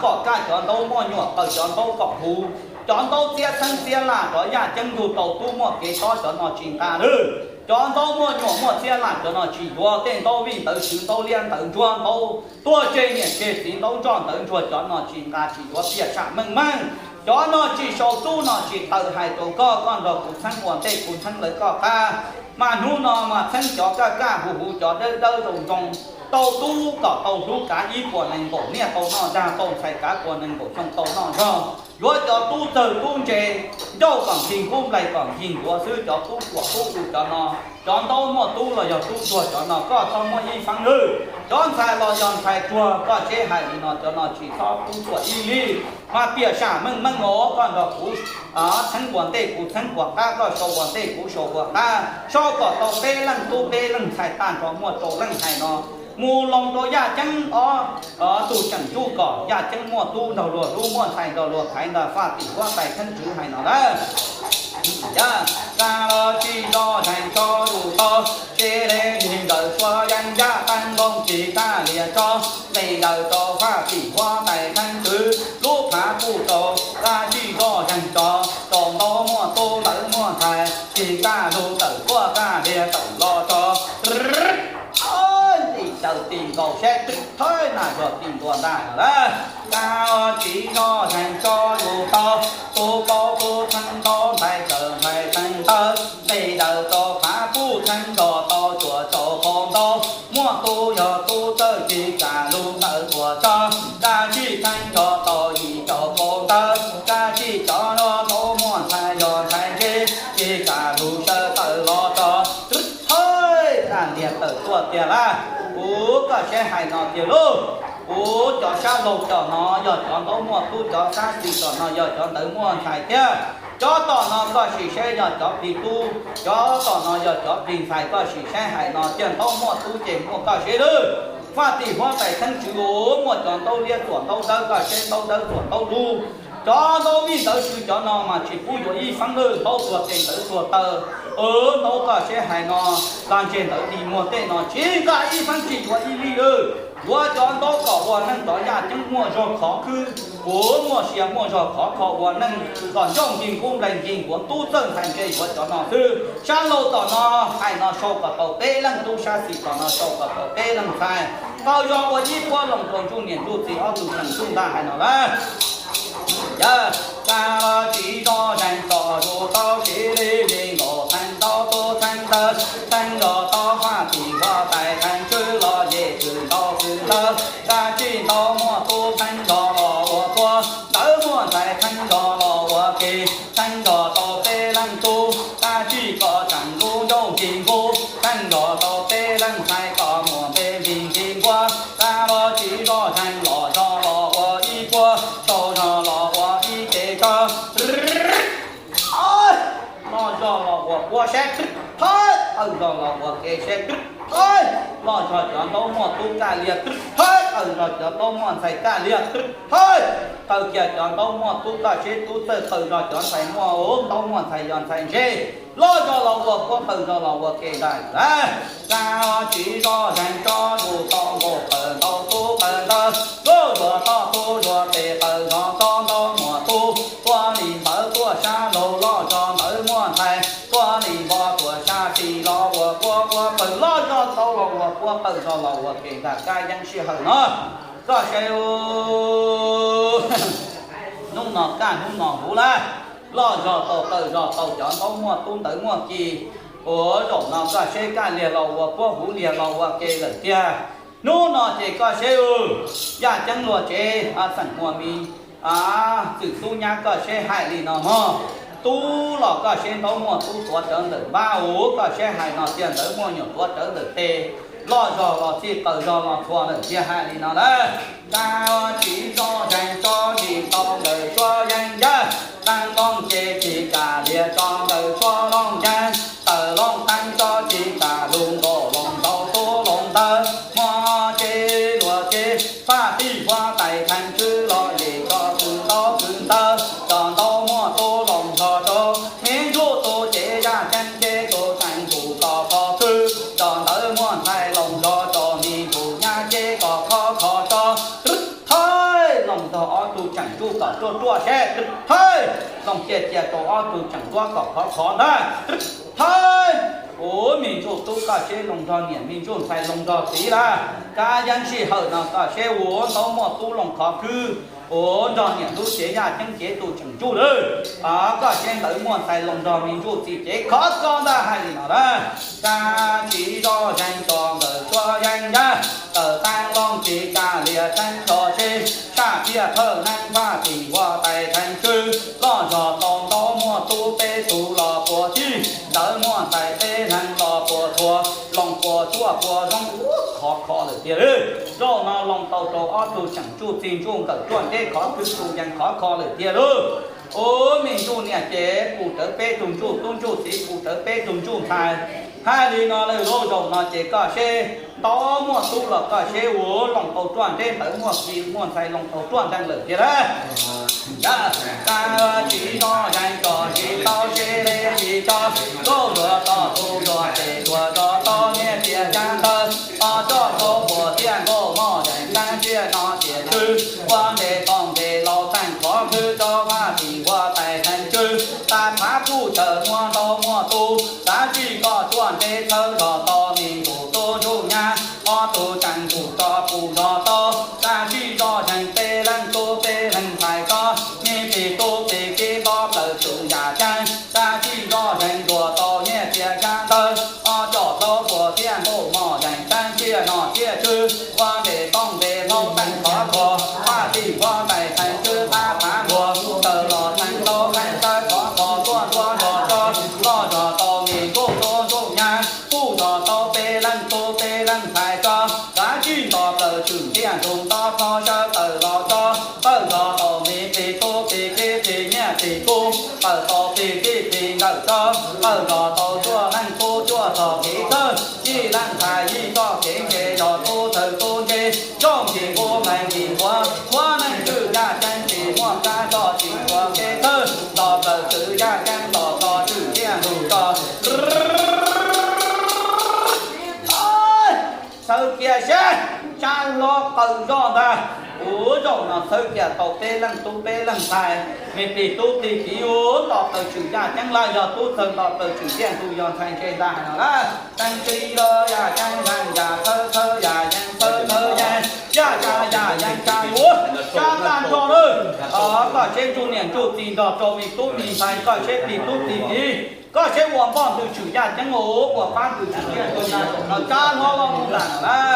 kom kaj, cov ntaub muaj nyuam qaws cov ntaub kom huv. Cov ntaub txiab txheeb txiab laj rov yaj ceeb yug tau tub muaj kev tob, cov no tsis nqa lawm. Cov ntaub muaj nyuam muaj txiab laj cov no tsis yuav, tej ntaub vij ntawv swv ntaub liab ntawv ntsuab ntaub tuag tseg niam tseg txiv ntaub ntsoj ntawv ntsuag cov no tsis nqa tsis yuav, piam sam meej meej. Cov no tsis sau tub no tsis taws, hais rau koj, koj nrog kuv txheeb ua ntej kuv txheeb lawv koj qab. Mas hnub no mas txheeb cov kaj kaj huv huv, cov dawb dawb zoo zoo, tau tub kom tau hlub kav ib puas nees nkaum niaj tau noj dag, tau ntxhais kav puas nees nkaum xyoo tau noj zog. Yuav cov tub txawg tub ntse, ncauj kom nkig kub nplaig kom nkig nkuav xwb, cov tub tuam tub u cov no. Cov ntaub muaj tub los yog tub tuag cov no koj txhob muab ib feeb lwj. Cov ntxhais los yog ntxhais tuag koj seb hais li no cov no tsis txhob pub tuam ib li. Mas piam sam meej meej os, koj nrog kuv txheeb ua ntej kuv txheeb ua qab, koj sau ua ntej kuv sau ua qab, sau kom tau peb leej tub peb leej ntxhais tag nrho muaj rau leej hais no. Mus loo rau yaj ceeb ob tug tseem tsuj kom yaj ceeb muaj tub nrog luag hlub, muaj ntxhais nrog luag thaiv ntag, faj tim huab tais theeb tswv hais no lawm. Yog tag los tsis zoj zeeg tso lus tau, tsis le lig nkawm suav yeeb yaj qeeb nkoog tsis kaj lias tso, nqis daws rau faj tim huab tais theeb tswv lub phav puj rau, dab tsis zoj zeeg tso, rau ntaub muaj tub ntawv muaj ntxhais, tsis kaj lug tawm tuaj kaj lias tawm los tso. Nqis daws ti nkaus seb twb thawb na yog ti ntua ntag lawm. Tag tsis zoj zeeg tso lus tau, tub paub tub txheeb ntaub ntxhais tawm ntxhais teev taw, nqis daws rau phav puj txheeb nrog tau cuam caum qau ntaub, muaj tub yog tub txawj tsis kam lug ntawm tuam tso, dab tsis txheeb nrog tau yim caum qau ntawd, dab tsis cov no ntaub muaj ntxhais yog ntxhais ntse, tsis kam lug sawv tawm los tso. Thawj, kaj lias tawm tuaj tiag lawm. Kuv koj seb hais no tiag lauj. Kuv cov sab laug tom no yog cov ntaub muaj tub, cov sab xis tom no yog cov ntawv muaj ntxhais thiab. Cov tom no koj sim seb yog cov plig tub, cov tom no yog cov plig ntxhais, koj sim seb hais no tiag, ntaub muaj tub ces muaj koj seb lawm. Faj tim huab tais theeb tswv, muaj cov ntaub liab txuam ntaub dawb, koj seb ntaub dawb txuam ntaub dub. Cov ntaub vij ntawv swv cov no mas tsis pub yuav ib feeb lwj, ntaub tuag tes ntawv tuag taw. Ntaub koj seb hais no, koj ntseg ntawv dig muag tej no tsis nqa ib feeb tsis yuav ib li lwj. Yuav cov ntaub kom ua neej, cov yaj ceeb muaj zog khov khwb, kuv muaj sia muaj zog khov kho ua neej, kom ncauj nkig kub nplaig nkig nkuav, tub txawj ntxhais ntse yuav cov no xwb. Sab laug tom no hais no sau kom tau peb leej tub, sab xis tom no sau kom tau peb leej ntxhais. Qaug zog ua ib puab loos rau ntsuj niam ntsuj txiv ob tug tseem ntsuj ntaj hais no lawm. Yog tag los tsis zoj zeeg tso lus tau, tsis li li nkaus theej ntaub tub theej ntawv theej nrog tau faj tim huab tais theej tswv los yem txwm ntaub txwm ntawv, dab tsis ntaub muaj tub theej nrog los ua puab, ntawv muaj ntxhais theej nrog los ua ke, theej nrog tau peb leej tub, dab tsis kom tseem lub ncauj nkig nkuv, theej nrog tau peb leej ntxhais kom muaj npe nkig nkig nkuav, tag los tsis zoj zeeg los zog los ua ib puab, sau zog los ua ib ke tso. Loj zog los ua puab seb twb thawb, qaws zog los ua ke seb twb thawb. Loj zog cov ntaub muaj tub kaj lias twb thawb, qaws zog cov ntaub muaj ntxhais kaj lias twb thawb. Qaws kiag cov ntaub muaj tub koj seb tub txawj, qaws zog cov ntxhais muaj ntaub muaj ntxhais yog ntxhais ntse. Loj zog los ua puab, qaws zog los ua ke ntag lawm. Tag tsis zoj zeeg tso lus tau, nkaus qaws ntaub tub qaws ntawv, nkaus zuag toj tub zuag tes, qaws zog tso ntaub muaj tub, tuaj li ntawd tuaj sab laug, loj zog ntawd muaj ntxhais, tuaj li npog tuaj sab xis los ua puab, ua qaws, loj zog tau los ua puab, qaws zog los ua ke ntag. Kab yeeb sij hawm no koj saib, hnub no kaj hnub no huv lawm. Loj zog tau qaws zog tau, cov ntaub muaj tub ntawv muaj ki, ua zaum no koj seb kaj lias los ua puab, huv lias los ua ke lawm tiag. Hnub no ces koj seb, yaj ceeb luag tsev, xeem Huas Mis, txwm tub nyab koj seb hais li no mog. Tub los koj seb ntaub muaj tub tuav rawv ntawm npab, huv koj seb hais no tiag, ntawv muaj nyuam tuav rawv ntawm tes. Loj zog los txij, qaws zog los txhua lawm tiag, hais li no lawm. Tag tsis zoj zeeg tso lus tau, nkawm suab yeeb yaj, qeeb nkoog ces tsis kam lias tso, nkawm suab looj yeeb, tawm looj qeeb tso tsis kam lus, nkaus loos ntaub tub loos ntawv, muaj tsev luag tsev, faj tij huab tais theej tswv los yem tso, txwm ntaub txwm ntawv, cov ntaub muaj tub loos zog rau, miv ntsuj tus ces yaj ceeb ces tus teev tus tso qhov twg, cov ntawv muaj ntxhais loos zog rau, miv tus nyab Koj seb, thawj, Loos cia cia rau ob tug tseem ntuab kom khov khov ntag. Thawj, ua me ntsuj tub koj seb, Loos nrog niam, me ntsuj ntxhais Loos nrog txiv lawm. Kab yeeb sij hawm no koj seb, ua ntaub muaj tub Loos khov khwb, ua nrog niam lub cev yaj ceeb cev tus tseem ntsuj lawm. Koj seb ntawd muaj ntxhais Loos nrog me ntsuj txiv cev khov kho ntag hais li no lawm. Sab tsis zoj zeeg tso nkawm suab yeeb yaj, tawm taab looj tsis tsa lias teeb tso seb, saj tiaj thawj neeb faj tim ua tais theej tswb, loj zog tau ntaub muaj tub peb tug los puas txhij, ntawd muaj ntxhais peb leeg los puas txhua, Loos puas tsuaj puas zoo ua khov kho lawm tiag lauj. Zaum no Loos tau rau ob tug tseem ntsuj txiv ntsuj nkawm ruaj nreb khov khwb tus yees khov kho lawm tiag lauj. Ua me ntsuj niam ces pum rawv peb tug ntsuj tub, ntsuj txiv pum rawv peb tug ntsuj ntxhais. Hais li no lawm lauj, zaum no ces koj seb ntaub muaj tub los koj seb ua Loos tau ruaj nreb, ntawd muaj txiv muaj ntxhais Loos tau ruaj nreeg lawm tiag lauj. Sab tsis zoj zeeg tso tsis tau seb le tsis tso, nkauj zuag toj tub zuag tes tuag zog tau niam txiag caj ntawd, ob coj tau puas tiaj nkauj moj zeeg sab tiaj no tiam tswb, ua ntes toom ntes laus teej khov khwb rau faj tim ua tais theej tswb, tas phav puj tawm muaj ntaub muaj tub, sab tsis koj ruaj nreb txhawb zog tau me ntsuj tub ntsuj nyab, ob tug tseem ntsuj tso pum zog tau, sab tsis zoj zeeg peb leeg tub peb leeg ntxhais tso, me plig tub plig kiv nto plaws tswm yaj ceeb, sab tsis zoj zeeg zuag tau niam txiag caj ntawd, ob coj tau puas tiaj nkauj moj zeeg sab tiaj no tiam tswb, ua ntes toom ntes laus teej khov kho, faj tim ua tais theej tswb tab phav nkuag, tawm los teej tau teej sawb khov kho tuaj ntua zog tso, loj zog tau me ntsuj tub ntsuj nyab, puj zog tau peb leej tub peb leej ntxhais tso, sab tsis nto plaws tswm tiaj ntug nto tho sawv tawm los tso, tawm zog tau me plig tub plig kiv plig nyiaj plig kub, tawm tau plig txij plig nkawm tso, tawm zog tau cuaj leej tub cuaj txog kev txhawj, yim leej ntxhais yim txoj kev ntse yog tub txawj tub ntse, zoo nkig nquv nqees nkig nquav, muaj neeg tswm yaj ceeb tsis muaj kab tso tsis tshua kev txhawj, nto plaws tswm yaj ceeb nto txog tswm tiaj ntug tso. Xawv kiag seb, tsa hlo qawm zog ntag. Ua zaum no xawv kiag tau peb leej tub peb leej ntxhais, me plig tub plig kiv ua nto plaws tswm yaj ceeb lawm, yog tub txawg nto plaws tswm tiaj ntug yog ntxhais ntse ntag hais no lawm. Teeb tib lawm yaj ceeb ntag, yaj txhawb txhawb yaj yeeb txhawb txhawb yeeb, yaj tsa yaj yeeb tsa ua tsa tag nrho lawm. Koj seb ntsuj niam ntsuj txiv nrog rau me tub me ntxhais, koj seb plig tub plig kiv, koj seb ua npoj ntws tswm yaj ceeb ua, ua pab ntws tswm yaj ceeb na, no tsa hlo los mus ntag no lawm.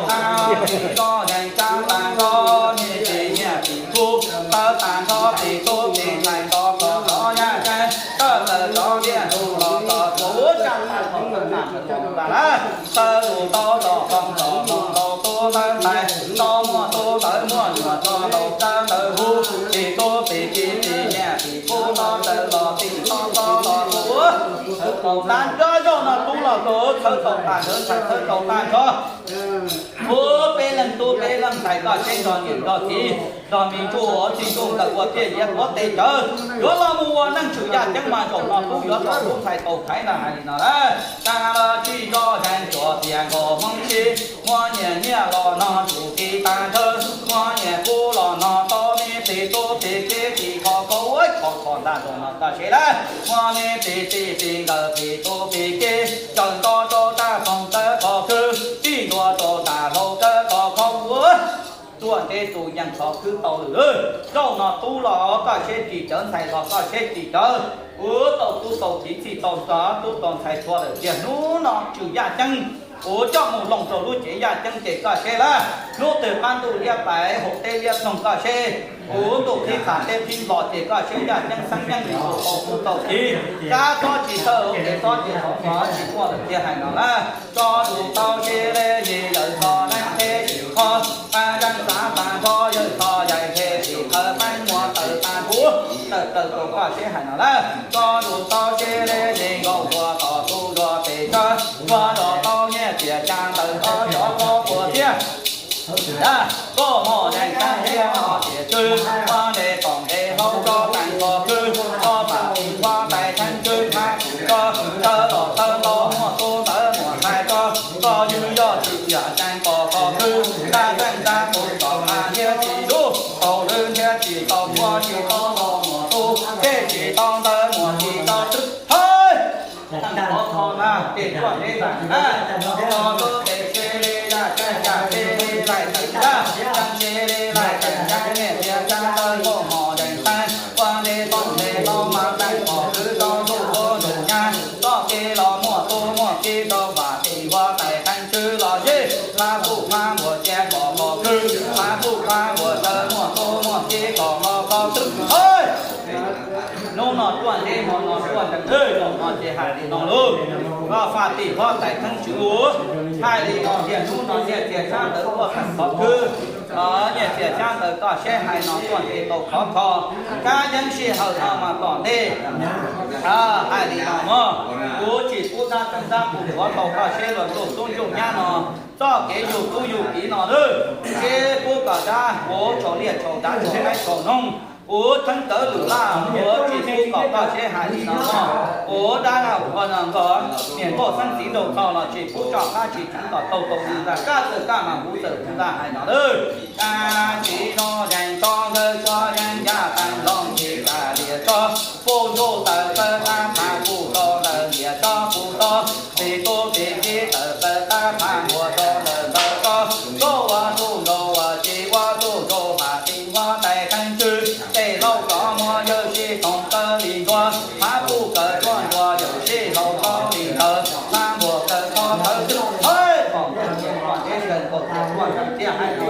Tsa tsis zoj zeeg tsa tag nrho, niaj tsis nyiaj tsis kub, tawv tag nrho plig tub plig ntxhais nto txog txog yaj ceeb, tawm plaws txog tiaj ntug los txog txhua ua tsa tag nrho tag nrho ntag lawm. Tawv lus tau txog qoob txog hmoov ntau tub ntawv ntxhais, tau muaj tub ntawv muaj nyuam txog ntau tsawb ntawv huv, plig tub plig kiv plig nyiaj plig kub no tawv los tim toj txob los ua. Txhawv tau tag nrho, zaum no tub los tau txhawv tau tag nrho, ntxhais txhawv tau tag nrho. Ua peb leej tub peb leej ntxhais koj seb nrog niam nrog txiv, nrog me ntsuj txiv ntsuj nkawm ua tiaj yiav tuav tes cawv, yuav los mus ua neej tswm yaj ceeb mas zaum no tub yuav tau tub ntxhais tau thaiv ntag hais li no lawm. Tsa los tsis zoj zeeg tsuas tias nkaus hmoob sib, muaj nyiaj nyiaj los no tsum kiv tag nrho, muaj nyiaj kub los no tau me plig tub plig kiv tsis khov kho ua khov kho ntag zaum no koj seb lawm. Muaj me plig txij plig nkawm plig tub plig kiv, tsaws nto rau tag thooj tsawb khov khwb, txij ntua rau tag hlau tsawb khov kho ua ruaj nreb tus yees khov khwb tau lawm. Zaum no tub los koj seb tsis cawv, ntxhais los koj seb tsis cawv, ua tau tub tau kiv txij tau ntxhais tub tau ntxhais txhua lawm tiag. Hnub no tswm yaj ceeb, ua coj mus loos rau lub cev yaj ceeb ces koj seb lawm. Hnub twg qab ntuj liab pais haum teb liab ploog koj seb, ua ntuj qhib qhas teb qhib nplos ces koj seb yaj ceeb xeeb yeej li ua tau tub tau kiv. Kab txhob tsis txhawj, kev txhob tsis txhob tsis muaj lawm tiag hais no lawm. Tso lus tau seb le yim yawm txho neeb qheb tsis qho, pab yeeb xav tag nrho yawm txho yaim qheb tsis qhawv, peeb muag tawm tag huv, tawm tawm tau koj seb hais no lawm. Tso lus tau seb le yim nkaus ua tom tub luag pes tsawg, ua zog tau nyiaj txiag caj ntawd txhob cov txhob puas thiab. Koj moj yeej tag thiab no tiam tswv, ua ntes toom ntes hlau tso teem txhos khwb, tso pam tib huab tais theeb tswv thab kuv tso, tawv los tawv ntau muaj tub ntawv muaj ntxhais tso, koj ywg yog tsis yam ceeb koj kho khwb, ntab zeej ntab qus tso qab thiab tsis dub, tau lwb thiab tsis tau puag tsis tau Ntawd muaj tsis tau twb thawj. Thov kho na, ces tuaj neb ntag na. Kho tub tes seb li yam, kab yam seb li laim tawm ntag, ceeb seb li laim tawm ncaj, niam txiv xyab ntawv nkauj mom zeem teeb, ua nte toom nte tau mas teeb kom kwv tau ntuj ua ntuj nyab, txoj kev los muaj tub muaj kiv rau vam tim huab tais teeb tswv los yej, phab puj phab npuas cia kom qhov khwb, phab puj phab npuas taw muaj tub muaj kiv kom qhov qhov twb thawj. Hnub no tuaj neb hmo no tuaj ntees, zaum no ces hais li no lauj, koj vam tim huab tais teeb tswv ua, hais li no tias hnub no nyiaj txiag xyab ntawv tuaj teem qhov khwb, nyiaj txiag xyab ntawv koj seb hais no tuaj ntes tau khov kho, kab yeeb sij hawm no mas tom ntej. Hais li no mog, kuv tsis pub dab txeeb dab qus ntxuav tau koj seb los ntuj tub ntuj nyab no, txoj kev yug tub yug kiv no lawm, seb pub kom dab kuv tshau liaj tshau dav tshau qaib tshau noog, kuv theeb kawv lwm laj, kuv tsis pub kom koj seb hais li no mog, kuv dab laj ua no nkauj, niam nkauj xeeb txiv nraug txog los tsis pub tso qab tsis tseev kom tau tau li ntag, kaj txawm kaj mas kuv txawm kuv ntag hais no lawm. Tag tsis zoo zeeg tso nkawd tsuas yeej ncaj teeb loo tsis kaj liam tso, puj ntsuj tawm tawg tab phav puj tso ntawm liam tso puj tso, txiv tub txiv kiv tawm tawg tab phav npuas tso ntawm npawg tso, koj ua tub nraug ua tsis ua tub nraug vam tim huab tais teeb tswv, tej laus cov muaj yawg sib thooj kawg li ntua, phav puj kawg tsuag ntua yawg sib hlau tso li ntawd, phav npuas kawg tso thawv twb thawj, kom ntiav kawg nkaus tias tuaj ntees thiaj hais li,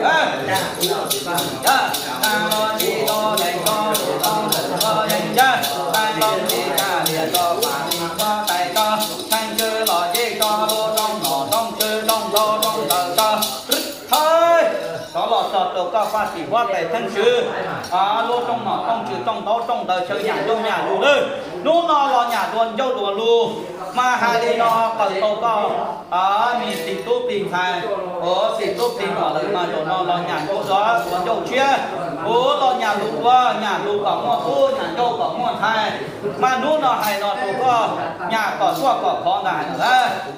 tag los tsis tau lees tso lus tau lwm tso yeej yawg, tag los tsis kaj liam tso vam tim huab tais tso, teeb tswv los yej tso lub rooj nom rooj tswv rooj ntaub rooj ntawv tso, thawj, rov los txog rau koj vam tim huab tais teeb tswv, lub rooj nom rooj tswv rooj ntaub rooj ntawv chaw yam ncauj yam lus lawm, hnub no los nyam dua ncauj dua lus, mas hais li no qawm tau koj me txiv tub plig ntxhais, txiv tub plig muam lawm mas zaum no los nyam ncauj dua ncauj tshiab, kuv los nyam lus dua nyam lus kom muaj tub nyam ncauj kom muaj ntxhais, mas hnub no hais no rau koj nyam kom tuaj kom khov ntag hais no,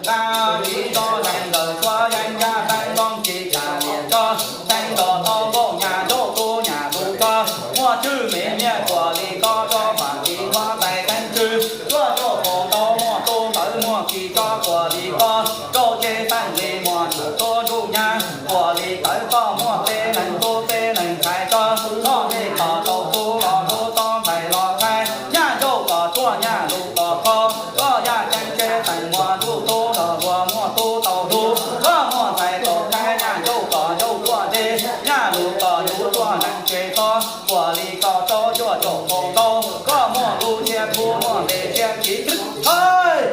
tag tsis tso zeeg nkawd tsuas yeej ncaj teeb loo tsis kaj liam tso, teeb nrog tau nkauj nyam ncauj tub nyam lus tso, muaj tswv me nyiaj kuas li koj tso vam tim huab tais teeb tswv, tuaj rau qhov ntau muaj tub ntawv muaj kiv tso kuas li koj, rau tsev teej li muaj ntuj tub ntuj nyab kuas li tawv koj, muaj peb leeg tub peb leeg ntxhais tso, koj nej kom tau tub los tub, tau ntxhais los ntxhais, nyam ncauj kom tuaj nyam lus kom khov, koj yaj ceeb tsev teem muaj ntuj tub los luag muaj tub tau hlub, koj muaj ntxhais tau qhaib, nyam ncauj kom ncauj tuaj ntej, nyam lus kom yus tuaj neeg tsev tso, kuas li koj tau cuaj caum qau ntaub, koj muaj lub siab kub muaj npe siab kiv twb thawj,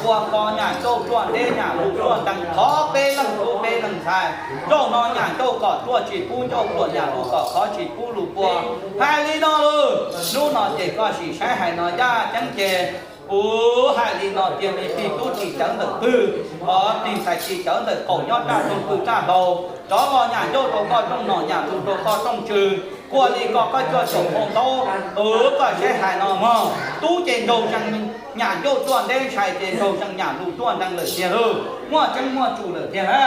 ua koj nyam ncauj tuaj ntej nyam lus tuaj ntees, khov peb leeg tub peb leeg ntxhais, zaum no nyam ncauj kom tuaj tsis pub ncauj puas nyam lus kom khov tsis pub lus puas, hais li no lawm, hnub no ces koj sim saib hais no yaj ceeb ces kuv hais li no tias me txiv tub tsis cawv ntawm pwg, txiv ntxhais tsis cawv ntawm qaum nyob raj roog pw raj hlau, rov los nyam ncauj rau koj rooj nom nyam lus rau koj rooj tswv, kuas li koj koj cuaj caum qau ntaub, koj saib hais no mog, tub ces nraug zeeg nyam ncauj tuaj ntej, ntxhais ces nraug zeeg nyam lus tuaj ntees lawm tiag lauj, muaj tseeb muaj tsum lawm tiag na.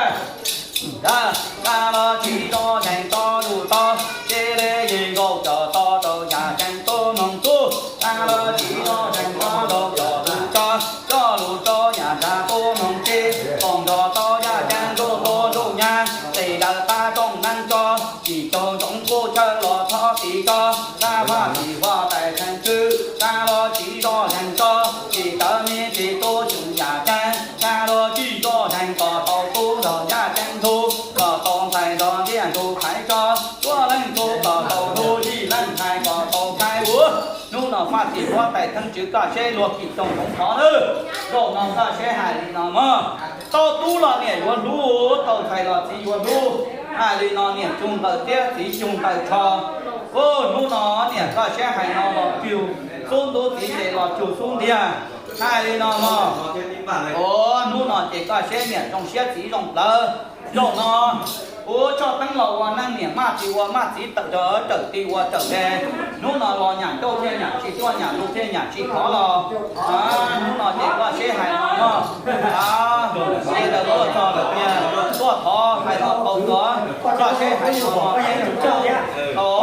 Tag los tsis tso zeeg tso lus tso, tsis li yim nkaus coj tso rau yaj ceeb tub moog tub. Tag los tsis tso zeeg tso nkaus coj lus tso, coj lus tso yaj ntsag tub moog tsis. Foom nrog tau yaj ceeb ntuj tub ntuj nyab, txij dawm qab rooj neeb tso, tsis caug ntsoov kuj chaw los thov txim tso. Tag vaj txim huab tais teeb tswv, tag los tsis tso zeeg tso, tsis tawv me txiv tub tseem yaj ceeb. Tag los tsis tso zeeg kom tau tub nrog yaj ceeb hlub, kom tau ntxhais nrog ntiaj ntug thaiv tso, cuaj leej tub kom tau hlub, yim leej ntxhais kom tau thaiv ua. Hnub no faj tim huab tais teeb tswv koj seb luag kim toog hmoov qhov nawb. Zaum no koj seb hais li no mog, tau tub los niam yuav hlub, tau ntxhais los txiv yuav hlub. Hais li no niam cug ntaws tiab txiv cug ntaws tsho. Hnub no niam koj seb hais no los cug xub ntub, txiv ces los cug xub ntiag. Hais li no mog, hnub no ces koj seb niam zoo siab txiv zoo plawv. Zaum no kuv tso teeb los ua neej, niam maj txiv ua maj txiv, tawm rawm tawm txiv ua tawm de. Hnub no los nyam ncauj thiaj nyam tsis tuaj, nyam lus thiaj nyam tsis khov los. Hnub no ces koj seb hais no mog, ces lawv tuaj txog lawm tiag, tuaj thov hais los tau tuag, koj seb hais no mog, peb tug tau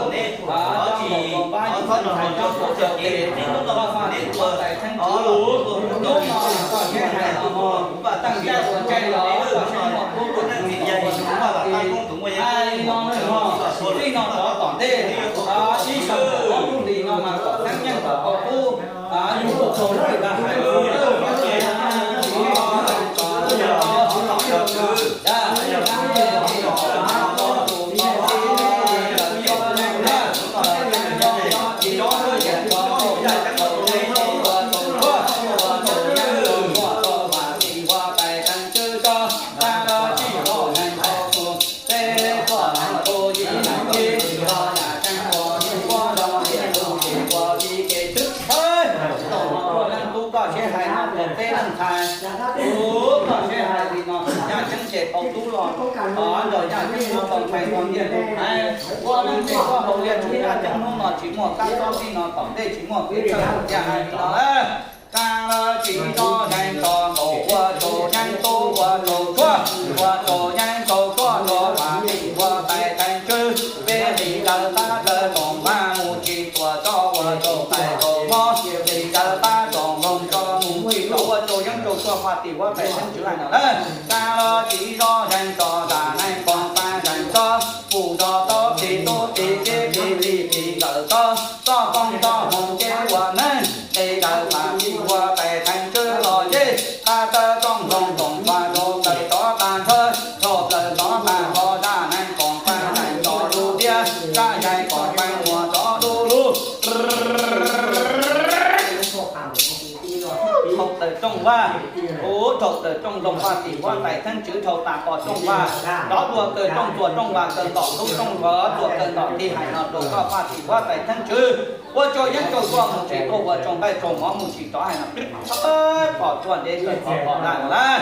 Cov neb, cov tsis, cov txhob nrog nrog cov txawj kev, neb lub no neb ua tais theeb tswv lub, lub no koj seb hais los mog, tag ncaj ua ncaj los koj seb muaj kub muaj neej txiv yawg tus Vaj Vam Tab Koob tus muaj yeeb, hais li no mog, txij no rov tom ntej, ib xyoos ob lub hlis no mas kom teeb meem kom koj kub, yus ua tsaug lawm ntag hais. Tub koj seb hais no rau peb leej ntxhais, tub koj seb hais li no, yaj ceeb ces tau tub los, nrog yaj ceeb tau ntxhais nrog niam tus hais, ua leej ces koj haus liaj tsum yaj ceeb hnub no tsis muaj kab txob txij no tom ntej tsis muaj kev txhawj, yaj hais li no. Kab lawm tsis tso zeeg tso nkaus ua tsaug yeeb tub ua tsaug tsuag, ua tsaug yeeb tsaug tsuag tso pam tim ua tais theej tswv, peb hlis ntawd tab rawv tsoom vaj mus tsis tuam tso ua tsaug tais tsaug mob, hlis ntawd tab tsoom nploog tso mus tsis tso ua tsaug yeeb tsaug tsuag pam tim ua tais theej tswv hais no lawm. Kab lawm tsis tso zeeg tso zam neeg koom pab zeeg tso, pum tso tob txi tub txi kib txi li txi nkawm tso, txoj koob txoj hmoov ces ua neeg, hlis ntawd pam tim ua tais theej tswv los yej, qab tawb rooj nploog tsoom vaj rau plaws tov tag ntshaw, rau plaws tov tag nrho zam neeg koom pab zeeg tso lub tiab, zaj yaig koom pab muag tso lub lub. Dhau plaws rooj vag, ub, dhau plaws rooj nploog pam tim ua tais theej tswv dhau tas pom rooj vag, rov dua kaw rooj txuas rooj vag kaw ntom tub rooj vag txuas kaw ntom tij hais no rau koj pam tim ua tais theej tswv, ua tsaug yeeb tsaug tsuag mus tsis tuaj ua tsaug nqaij tsaug mov mus tsis rov hais no, pom tsuag ntev kawg pom pom lawm lawm.